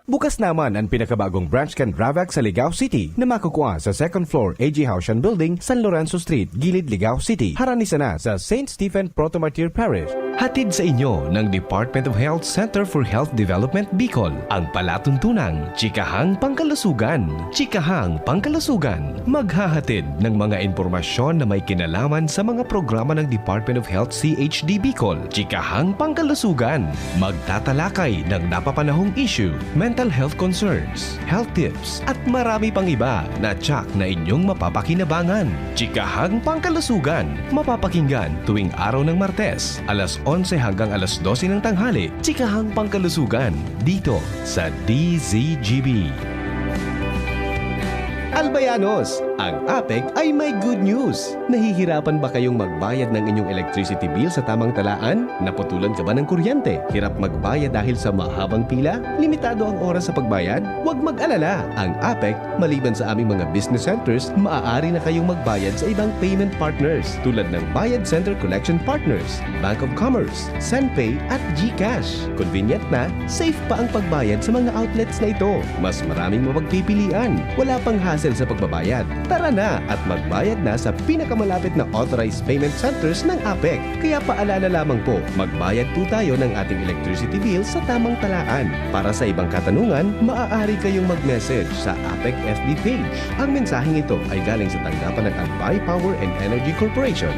Bukas naman an pinakabagong branch kan Ravax sa Ligao City na makukua sa second floor A G Haushan Building, San Lorenzo Street, Gilid, Ligao City. Harani sana sa Saint Stephen Proto-Martyr Parish. Hatid sa inyo ng Department of Health Center for Health Development Bicol, ang palatuntunang Chikahang Pangkalusugan. Chikahang Pangkalusugan, maghahatid ng mga impormasyon na may kinalaman sa mga programa ng Department of Health C H D Bicol. Chikahang Pangkalusugan, magtatalakay ng napapanahong issue, mental health concerns, health tips, at marami pang iba na tiyak na inyong mapapakinabangan. Chikahang Pangkalusugan, mapapakinggan tuwing araw ng Martes, alas onse hanggang alas dose ng tanghali. Chikahang Pangkalusugan, dito sa D Z G B. Albayanos, ang APEC ay may good news! Nahihirapan ba kayong magbayad ng inyong electricity bill sa tamang talaan? Naputulan ka ba ng kuryente? Hirap magbayad dahil sa mahabang pila? Limitado ang oras sa pagbayad? Huwag mag-alala! Ang APEC, maliban sa aming mga business centers, maaari na kayong magbayad sa ibang payment partners, tulad ng Bayad Center Collection Partners, Bank of Commerce, Senpay at GCash. Convenient na, safe pa ang pagbayad sa mga outlets na ito. Mas maraming mapagpipilian. Wala pang hassle sa pagbabayad. Tara na at magbayad na sa pinakamalapit na authorized payment centers ng APEC. Kaya paalala lamang po, magbayad po tayo ng ating electricity bill sa tamang talaan. Para sa ibang katanungan, maaari kayong mag-message sa APEC F B page. Ang mensaheng ito ay galing sa tanggapan ng Albay Power and Energy Corporation.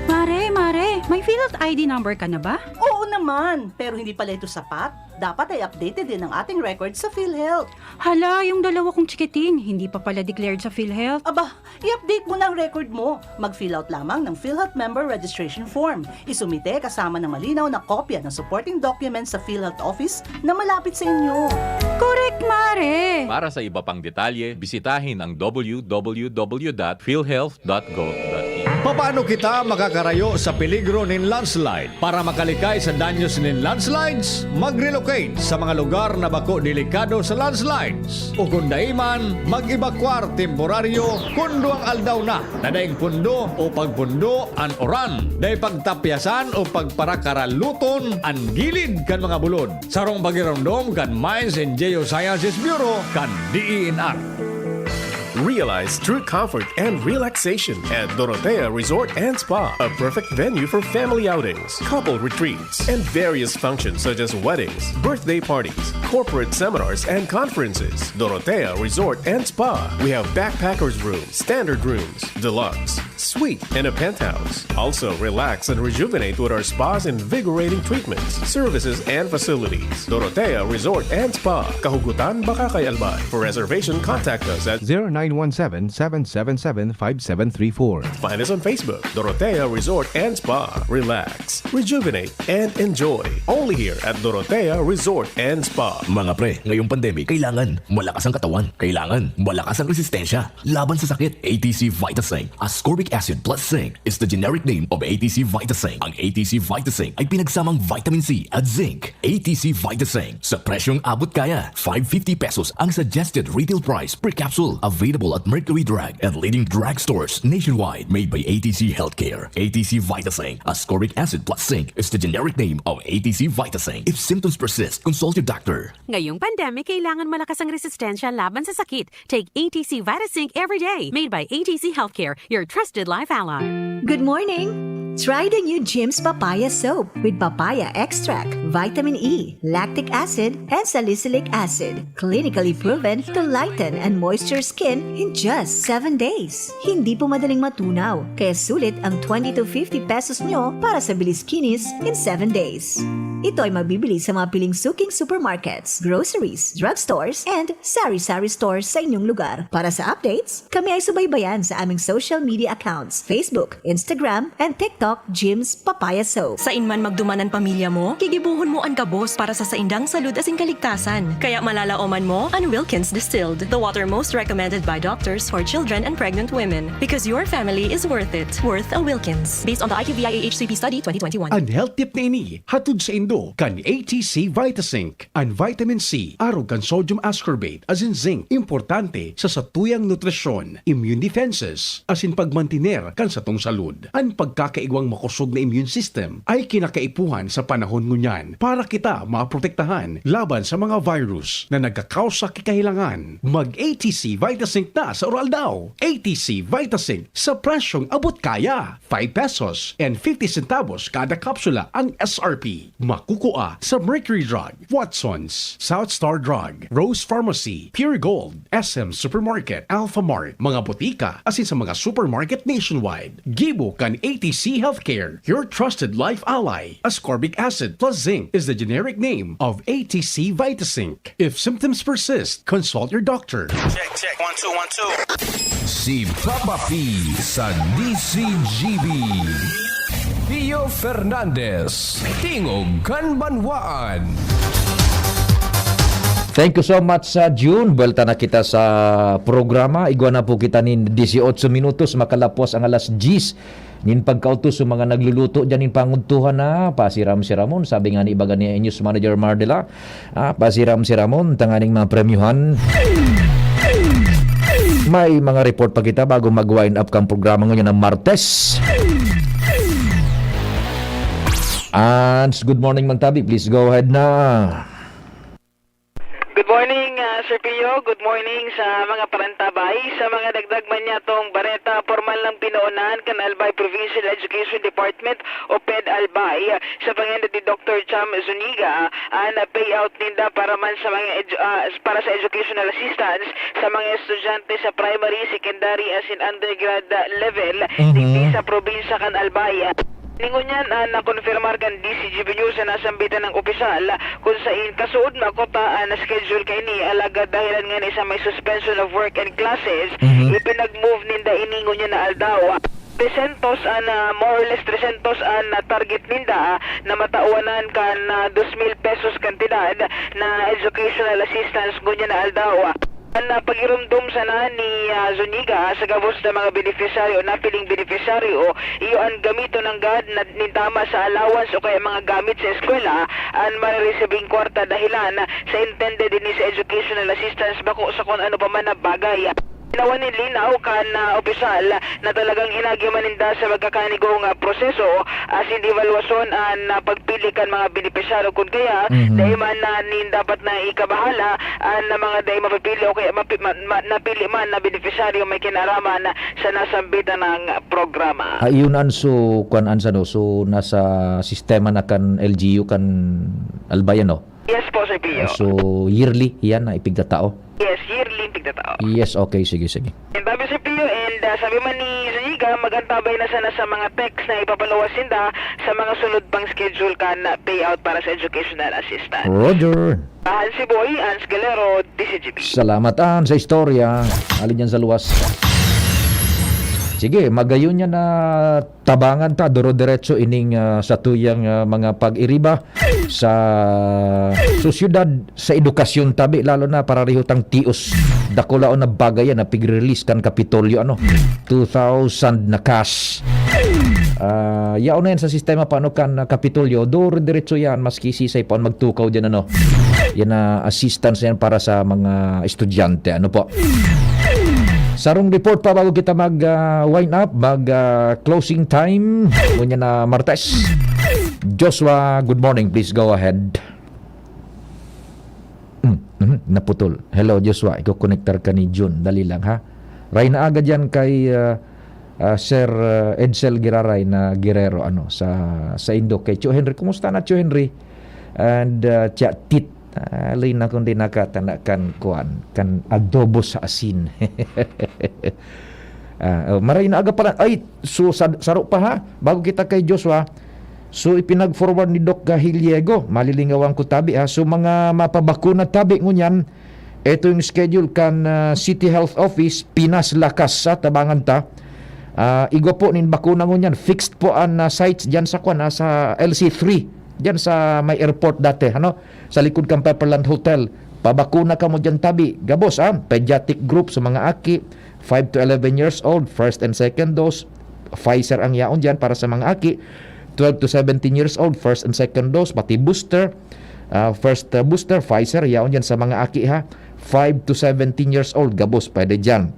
Mare, Mare, may PhilHealth I D number ka na ba? Oo naman, pero hindi pala ito sapat. Dapat ay updated din ang ating record sa PhilHealth. Hala, yung dalawa kong chikiting, hindi pa pala declared sa PhilHealth. Aba, i-update mo na ang record mo. Mag-fill out lamang ng PhilHealth Member Registration Form. Isumite kasama ng malinaw na kopya ng supporting documents sa PhilHealth Office na malapit sa inyo. Correct, Mare! Para sa iba pang detalye, bisitahin ang w w w dot philhealth dot gov dot in. Papaano kita makakarayo sa peligro nin landslide? Para makalikay sa danyos nin landslides, mag-relocate sa mga lugar na bako delikado sa landslides. O kung dai man, mag-ebakwar temporaryo kun duwang aldaw na na daing pundo o pagpundo an uran. Dai pagtapyasan o pagparakaraluton an gilid kan mga bulod. Sarong pagiromdom kan Mines and Geosciences Bureau kan D E N R. Realize true comfort and relaxation at Dorotea Resort and Spa, a perfect venue for family outings, couple retreats, and various functions such as weddings, birthday parties, corporate seminars, and conferences. Dorotea Resort and Spa. We have backpackers room, standard rooms, deluxe, suite, and a penthouse. Also, relax and rejuvenate with our spa's invigorating treatments, services, and facilities. Dorotea Resort and Spa, Kahugutan, Bacacay, Albay. For reservation, contact us at zero nine one seven, seven seven seven, five seven three four. Find us on Facebook, Dorotea Resort and Spa. Relax, rejuvenate, and enjoy. Only here at Dorotea Resort and Spa. Mga pre, ngayong pandemic, kailangan malakas ang katawan. Kailangan malakas ang resistensya laban sa sakit. A T C Vitasync, ascorbic Acid plus zinc is the generic name of A T C Vitasync. Ang A T C Vitasync ay pinagsamang vitamin C at zinc. A T C Vitasync, sa presyong abot kaya. Five fifty pesos ang suggested retail price per capsule. Available at Mercury Drug and leading drugstores nationwide. Made by A T C Healthcare. A T C Vitasync, ascorbic acid plus zinc, is the generic name of A T C Vitasync. If symptoms persist, consult your doctor. Ngayong pandemic, kailangan malakas ang resistensya laban sa sakit. Take A T C Vitasync every day. Made by A T C Healthcare, your trusted life ally. Good morning! Try the new Jim's Papaya Soap with papaya extract, vitamin E, lactic acid, and salicylic acid. Clinically proven to lighten and moisture skin in just seven days. Hindi po madaling matunaw, kaya sulit ang twenty to fifty pesos nyo para sa bilis kinis in seven days. Ito ay mabibili sa mga piling suking supermarkets, groceries, drugstores, and sari-sari stores sa inyong lugar. Para sa updates, kami ay subaybayan sa aming social media accounts, Facebook, Instagram, and TikTok, Jim's Papaya Soap. Sain man magduman an pamilya mo, gigibohon mo an gabos para sa saindang salud asin kaligtasan. Kaya malalaoman mo an Wilkins Distilled, the water most recommended by doctors for children and pregnant women. Because your family is worth it. Worth a Wilkins. Based on the I Q V I A H C P Study twenty twenty-one. An health tip na ini, hatod saindo kan A T C Vitasync. An vitamin C, arog kan sodium ascorbate, asin zinc, importante sa satuyang nutrisyon, immune defenses, asin pagmantiner kan satong salud. An pagkakaigwang makosog na immune system ay kinakaipuhan sa panahon ngunyan para kita maprotektahan laban sa mga virus na nagkakausa ki kahilangan. Mag A T C Vitasync na sa Uraldaw. A T C Vitasync sa presyong abot kaya. Five pesos and fifty centavos kada kapsula ang S R P. Makukua sa Mercury Drug, Watson's, South Star Drug, Rose Pharmacy, Pure Gold, S M Supermarket, Alpha Mart, mga botika, asin sa mga supermarket nationwide. Gibo kan A T C Healthcare, your trusted life ally. Ascorbic acid plus zinc is the generic name of A T C Vitasync. If symptoms persist, consult your doctor. Check, check. One, two, one, two. Si Papa P sa D C G B. Pio Fernandez, Tingog kan Banwaan. Thank you so much, sa June. Buwelta na kita sa programa. Igwa na po kita nin dieciocho minutos, makalapos ang alas diyes. Nin pagkautos sa mga nagluluto dyan nin pangudtuhan na pasiram-siramon. Sabi nga ni ibaga ni News Manager Mardela, ah, pasiram-siramon, tanganing mga premyuhan. May mga report pa kita bago mag-wind up kang programa ngayon ng Martes. Ans, good morning, Magtabi. Please go ahead na. Good morning, ah, Sir Pio. Good morning sa mga parantabay. Sa mga dagdag man niyatong bareta, pormal nang pinoonan kan Albay Provincial Education Department o PED Albay sa pangindot ni Doctor Cham Zuniga an payout ninda para man sa mga edu- ah, para sa educational assistance sa mga estudyante sa primary, secondary asin undergrad level digdi sa probinsya kan Albay. Ning ngunyan an nakonfirmar kan D C G B News sa nasambitan nang opisyal, kun sain kasuod makota an schedule kaini, alagad dahelan ngani sa may suspension of work and classes, ipinag-move ninda ini ngunyan na aldaw. Tresentos an, ah, more or less tresentos an, ah, target ninda, ah, na matawanan kan, ah, dos mil pesos kantidad na educational assistance ngunyan na aldaw. An, ah, pagiromdom sana ni, ah, Zuniga, ah, sa gabos na mga benepisyaryo, napiling benepisyaryo, iyo an gamiton nanggad na nintama sa allowance o kaya mga gamit sa eskwela, an mareresibing kwarta dahelan sa intended ini sa educational assistance, bako sa kun ano pa man na bagay. Ginawa nin linaw kan, ah, opisyal na talagang inagyo man ninda sa magkakanigong, ah, proseso asin ebalwasyon an, ah, pagpili kan mga benepisyaryo, kun kaya dai man na nin dapat na ikabahala an mga dai mapipili o kaya mapi- ma- ma- napili man na benepisyaryo may kinaraman sa nasambitan na programa. Ah, iyon an so, kwan an sa, no? So, nasa sistema na kan L G U kan Albay, ano? Yes po, Sir Pio. So, yearly yan na ipigtatao? Yes, yearly pigtatao. Yes, okay. Sige, sige. And bago, Sir Pio, and, ah, sabi man ni Zuniga, mag-antabay na sana sa mga text na ipapaluwas ninda sa mga sunod pang schedule kan payout para sa educational assistance. Roger. Hans Siboy, Hans Galero, D C G B. Salamat, An, sa istorya. Alin yan sa luwas? Sige, magayon yan na tabangan ta, duro-diretso ining, ah, satuyang, ah, mga pag-iriba sa sosyedad, sa edukasyon tabi, lalo na parariho tang tios. Dakulaon na bagay yan na pig-release kan Kapitolyo, ano, two thousand na cash. Ah, yaon na yan sa sistema pa, ano, kan, ah, Kapitolyo. Duro diretso yan, maski sisay pa magtukaw dyan, ano. Yan na assistance yan para sa mga estudyante, ano po. Sarong report pa bago kita mag, ah, wind up, mag, ah, closing time. Ngunyan na Martes. Joshua, good morning. Please go ahead. Mm, mhm, naputol. Hello, Joshua. Iko-connectar ka ni Jun. Dali lang, ha? Ray na aga dyan kay, ah, ah, Sir, ah, Edsel Giraray na Guerrero, ano, sa, sa Indo. Kay Tio Henry. Kumusta na, Tio Henry? And, ah, Tia Tit. Alay na kung di nakatana kan kuan, kan adobo sa asin. Ah, oh, maray na aga pala. Ay, so, sa, saro pa, ha? Bago kita kay Joshua, so, ipinag-forward ni Doc Gahiliego. Malilingawan ko tabi, ha? So, mga mapabakuna tabi ngunyan, ito yung schedule kan, ah, City Health Office, Pinas Lakas, sa tabangan ta. Ah, igwa po nin bakuna ngunyan. Fixed po ang, ah, sites dyan sa kwan, ah, sa L C three. Dyan sa may airport dati, ano? Sa likod kan Pepperland Hotel. Pabakuna kamo dyan tabi. Gabos, ah. Pediatric group sa mga aki, five to eleven years old, first and second dose, Pfizer ang yaon dyan para sa mga aki, twelve to seventeen years old, first and second dose, pati booster, ah, first, ah, booster, Pfizer, yaon dyan sa mga aki, ha, five to seventeen years old, gabos, pwede dyan.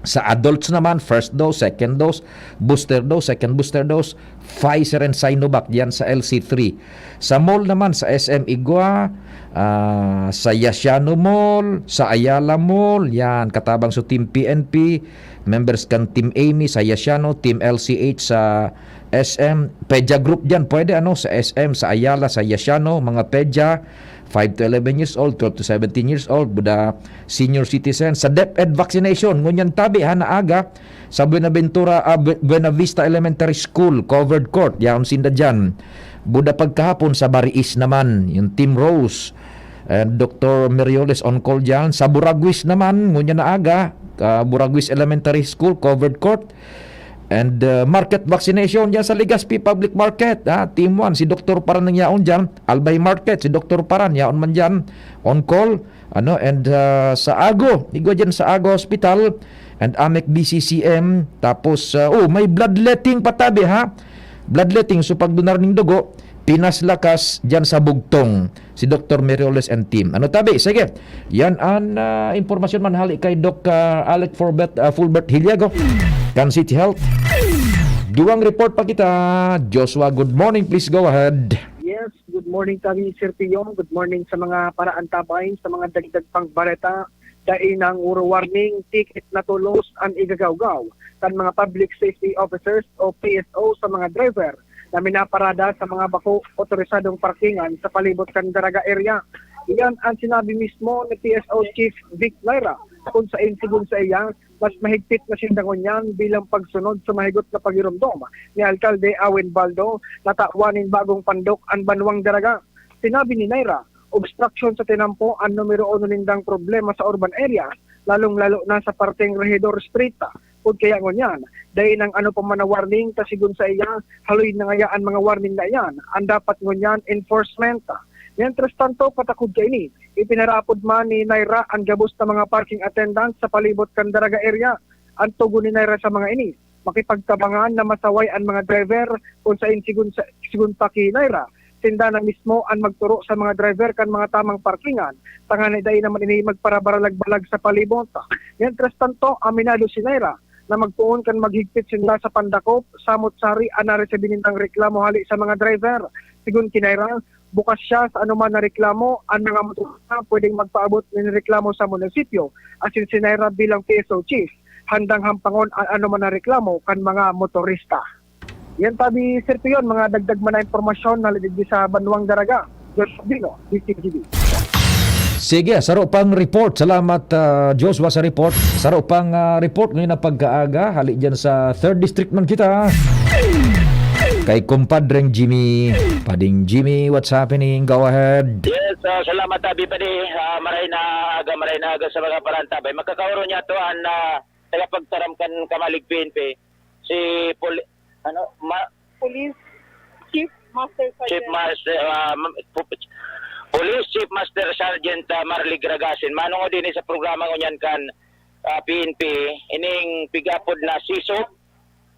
Sa adults naman, first dose, second dose, booster dose, second booster dose, Pfizer and Sinovac dyan sa L C three. Sa mall naman, sa S M Igwa, ah, sa Yasiano Mall, sa Ayala Mall, yan, katabang sa Team P N P, members kan Team Amy, sa Yasiano, Team L C H sa S M, Pedia Group dyan, pwede, ano, sa S M, sa Ayala, sa Yasiano, mga Pedia, five to eleven years old, twelve to seventeen years old, buda senior citizen. Sa DepEd vaccination, ngunyan tabi, ha, na aga, sa Buenaventura, ah, Bu-, Buenavista Elementary School, covered court, yaon sinda dyan. Buda pagkahapon sa Bariis naman, yung Team Rose, and Doctor Merioles on call dyan. Sa Buraguis naman, ngunyan na aga, ah, Buraguis Elementary School, covered court. And, uh, market vaccination dyan sa Legazpi Public Market, ha? Team one, si Doktor Paran ang yaon dyan. Albay Market, si Doktor Paran, yaon man dyan. On call, ano, and, uh, sa Ago, igwa dyan sa Ago Hospital, and Amec B C C M. Tapos, uh, oh, may bloodletting pa tabi, ha? Bloodletting, so pagdonar ning dugo, Pinas Lakas dyan sa Bugtong, si Doktor Merioles and team. Ano tabi? Sige. Yan an, ah, impormasyon man hali kay Doc, ah, Alec Forbet, ah, Fulbert Hiliago, kan City Health. Duwang report pa kita. Joshua, good morning. Please go ahead. Yes, good morning kami, Sir Piyong. Good morning sa mga paraantabay, sa mga dagdag pang bareta. Dai nang uro warning, ticket na tolos an igagawgaw kan mga public safety officers o P S O sa mga driver na minaparada sa mga bako otorisadong parkingan sa palibot kan Daraga area. Iyan ang sinabi mismo ni P S O Chief Vic Naira, kung sain sigon sa iya, mas mahigpit na sinda ngunyan bilang pagsunod sa mahigot na pagiromdom ni Alkalde Awen Baldo na tawan nin bagong pandok an banwang Daraga. Sinabi ni Naira, obstruction sa tinampo an numero uno nindang problema sa urban area, lalong-lalo na sa parteng Regidor Street. Kun kaya ngunyan, dai nang ano pa man na warning, ta sigon sa iya, haloy na ngaya an mga warning na iyan, an dapat ngunyan, enforcement. Mientras tanto, patakod kaini, ipinarapod man ni Naira an gabos na mga parking attendant sa palibot kan Daraga area. An tugon ni Naira sa mga ini, makipagtabangan na masaway an mga driver kun sain sigon sa, sigon pa ki Naira, sinda na mismo an magturo sa mga driver kan mga tamang parkingan, tanganing dai naman ini magparabaralag-balag sa palibot. Mientras tanto, aminado si Naira na magpoon kan maghigpit sinda sa pandakop, samot sari an naresibi nindang reklamo hali sa mga driver. Sigon ki Naira, bukas siya sa anoman na reklamo. An mga motorista pwedeng magpaabot nin reklamo sa munisipyo, asin si Naira bilang P S O chief, handang hampangon an anoman na reklamo kan mga motorista. Yan tabi, Sir Pion, mga dagdag man na impormasyon na digdi sa Banwang Daraga. George Sabino, D T V. Sige, saro pang report. Salamat, ah, Joshua, sa report. Saro pang, ah, report ngayon na pagkaaga. Hali dyan sa third District man kita. Kay kumpadreng Jimmy. Pading Jimmy, what's happening? Go ahead. Yes, ah, salamat, Abi Padi. Ah, maray na aga, maray na aga sa mga parantabay. Magkakaoro niya to ang, ah, tagapagtaram kan Kamalig P N P, si Pol-, ano, ma-, Police Chief Master Chief Sergeant. Master, ah, ma-, pu-, Police Chief Master Sergeant, ah, Marlig Ragasin, manongod ini sa programa ngunyan kan, ah, P N P, ining pig-apod na CISOP,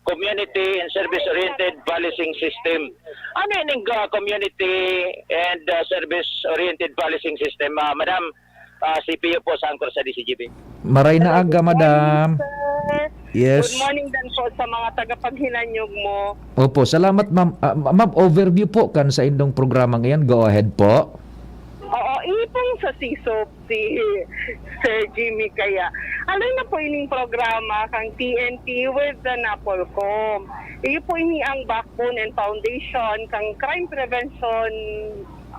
Community and Service Oriented Policing System. Ano ining, ah, Community and, ah, Service Oriented Policing System, ah, Madam? Ah, si Pio po sa Angkor sa D C G B. Maray na aga, madam. Good morning, sir. Yes. Good morning din po sa mga tagapaghinanyog mo. Opo, salamat, ma'am. Ah, ma-, ma'am, overview po kan sa indong programa ngayon. Go ahead po. Oo, ini pong sa CISOP, si Sir Jimmy kaya. Ano na po ining programa kang T N T with the NAPOLCOM? Iyo po ini ang backbone and foundation kang crime prevention,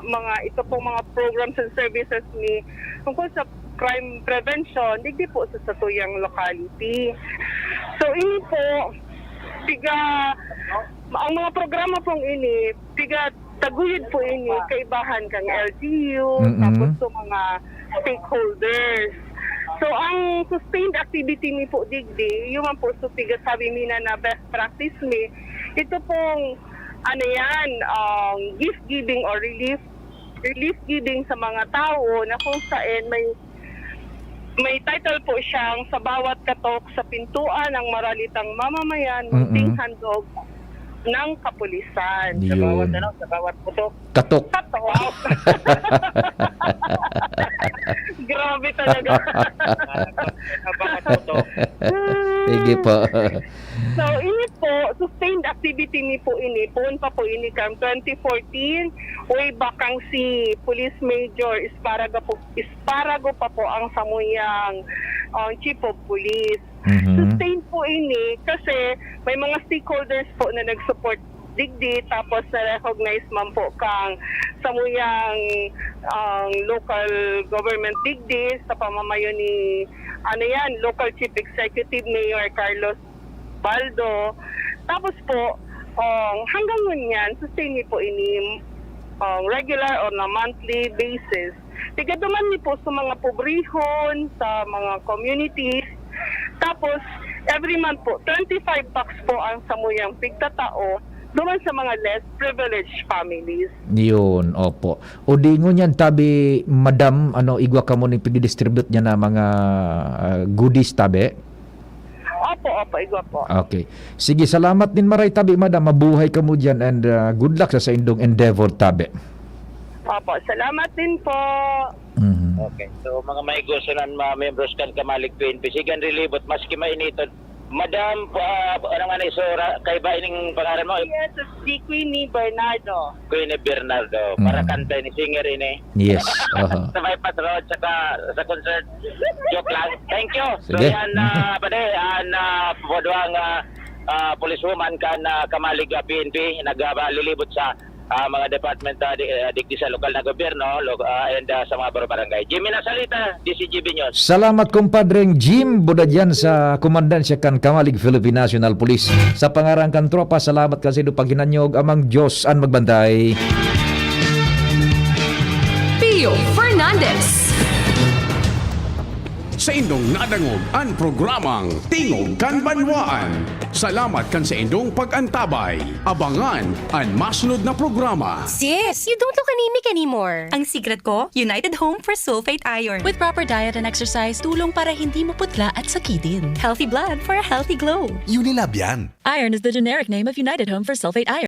mga ito pong mga programs and services ni tungkol sa crime prevention, digdi po sa satuyang locality. So, ini po, piga, ang mga programa pong ini, piga taguyod po ini, kaibahan kang L G U, Mm-mm. tapos sa mga stakeholders. So, ang sustained activity ni po digdi, yun man po, so, piga sabi mi na, na best practice mi, ito pong, ano yan, um, gift giving or relief, relief giving sa mga tao na kung saan may, may title po siyang Sa Bawat Katok sa Pintuan ng Maralitang Mamamayan, Mm-mm. Munting Handog ng Kapulisan. Sa bawat Yun. ano, sa bawat putok. Katok. Katok. Grabe talaga. Sa bawat putok. Sige po. So, ini po, sustained activity ni po ini, poon pa po ini kan twenty fourteen, way back kang si Police Major Esparago po, Esparago pa po ang samuyang, ang Chief of Police. Mhm. Sustained po ini kasi may mga stakeholders po na nag-support digdi, tapos na-recognize man po kang samuyang, ang local government digdi sa pamamayo ni, ano yan, local chief executive, Mayor Carlos Baldo. Tapos po, um, hanggang ngunyan, sustain mi po ini, um, regular on a monthly basis. Tigaduman mi po sa mga pobrehon, sa mga communities. Tapos, every month po, twenty-five packs po ang samuyang pigtatao duman sa mga less privileged families. Yun, opo. O di ngunyan, tabi, madam, ano, igwa kamo ning pigdidistribute niya na mga, ah, goodies, tabi? Opo, opo, igwa po. Okay. Sige, salamat nin maray, tabi, madam. Mabuhay kamo dyan and, ah, good luck sa saindong endeavor, tabi. Opo, salamat din po. Mhm. Okay. So, mga maigusunan, mga membros kan Kamalig P N P, sigan rilibot, maski mainiton. Madam, ah, ano nga na isura, kaiba ining pangaran mo? Yes, si Queenie Bernardo. Queenie Bernardo. Mm. Para kanta ni singer ini. Yes, aha. Sa bypass road, saka sa concert. Joke lang. Thank you. So, Sige. yan, ah, pwede, ah, na, Paduang, ah, ah, policewoman kan, ah, Kamalig, ah, P N P, nag, ah, lilibot sa, ah, mga department, ah, di, ah, digdi sa lokal na gobyerno, lo-, ah, and, ah, sa mga barangay. Jimmy Nasalita, D C G B News. Salamat, kumpadreng Jim Budadyan sa komandansya kan Kamalig Philippine National Police. Sa pangaran kan tropa, salamat kan saindong paghinanyog. Amang Diyos an magbantay. Pio Fernandez. Saindong nadangog an programang Tingog kan Banwaan. Salamat kan saindong pag-antabay. Abangan an masunod na programa. Sis, you don't look anemic anymore. Ang secret ko, United Home for Sulfate Iron. With proper diet and exercise, tulong para hindi maputla at sakitin. Healthy blood for a healthy glow. Unilab yan. Iron is the generic name of United Home for Sulfate Iron.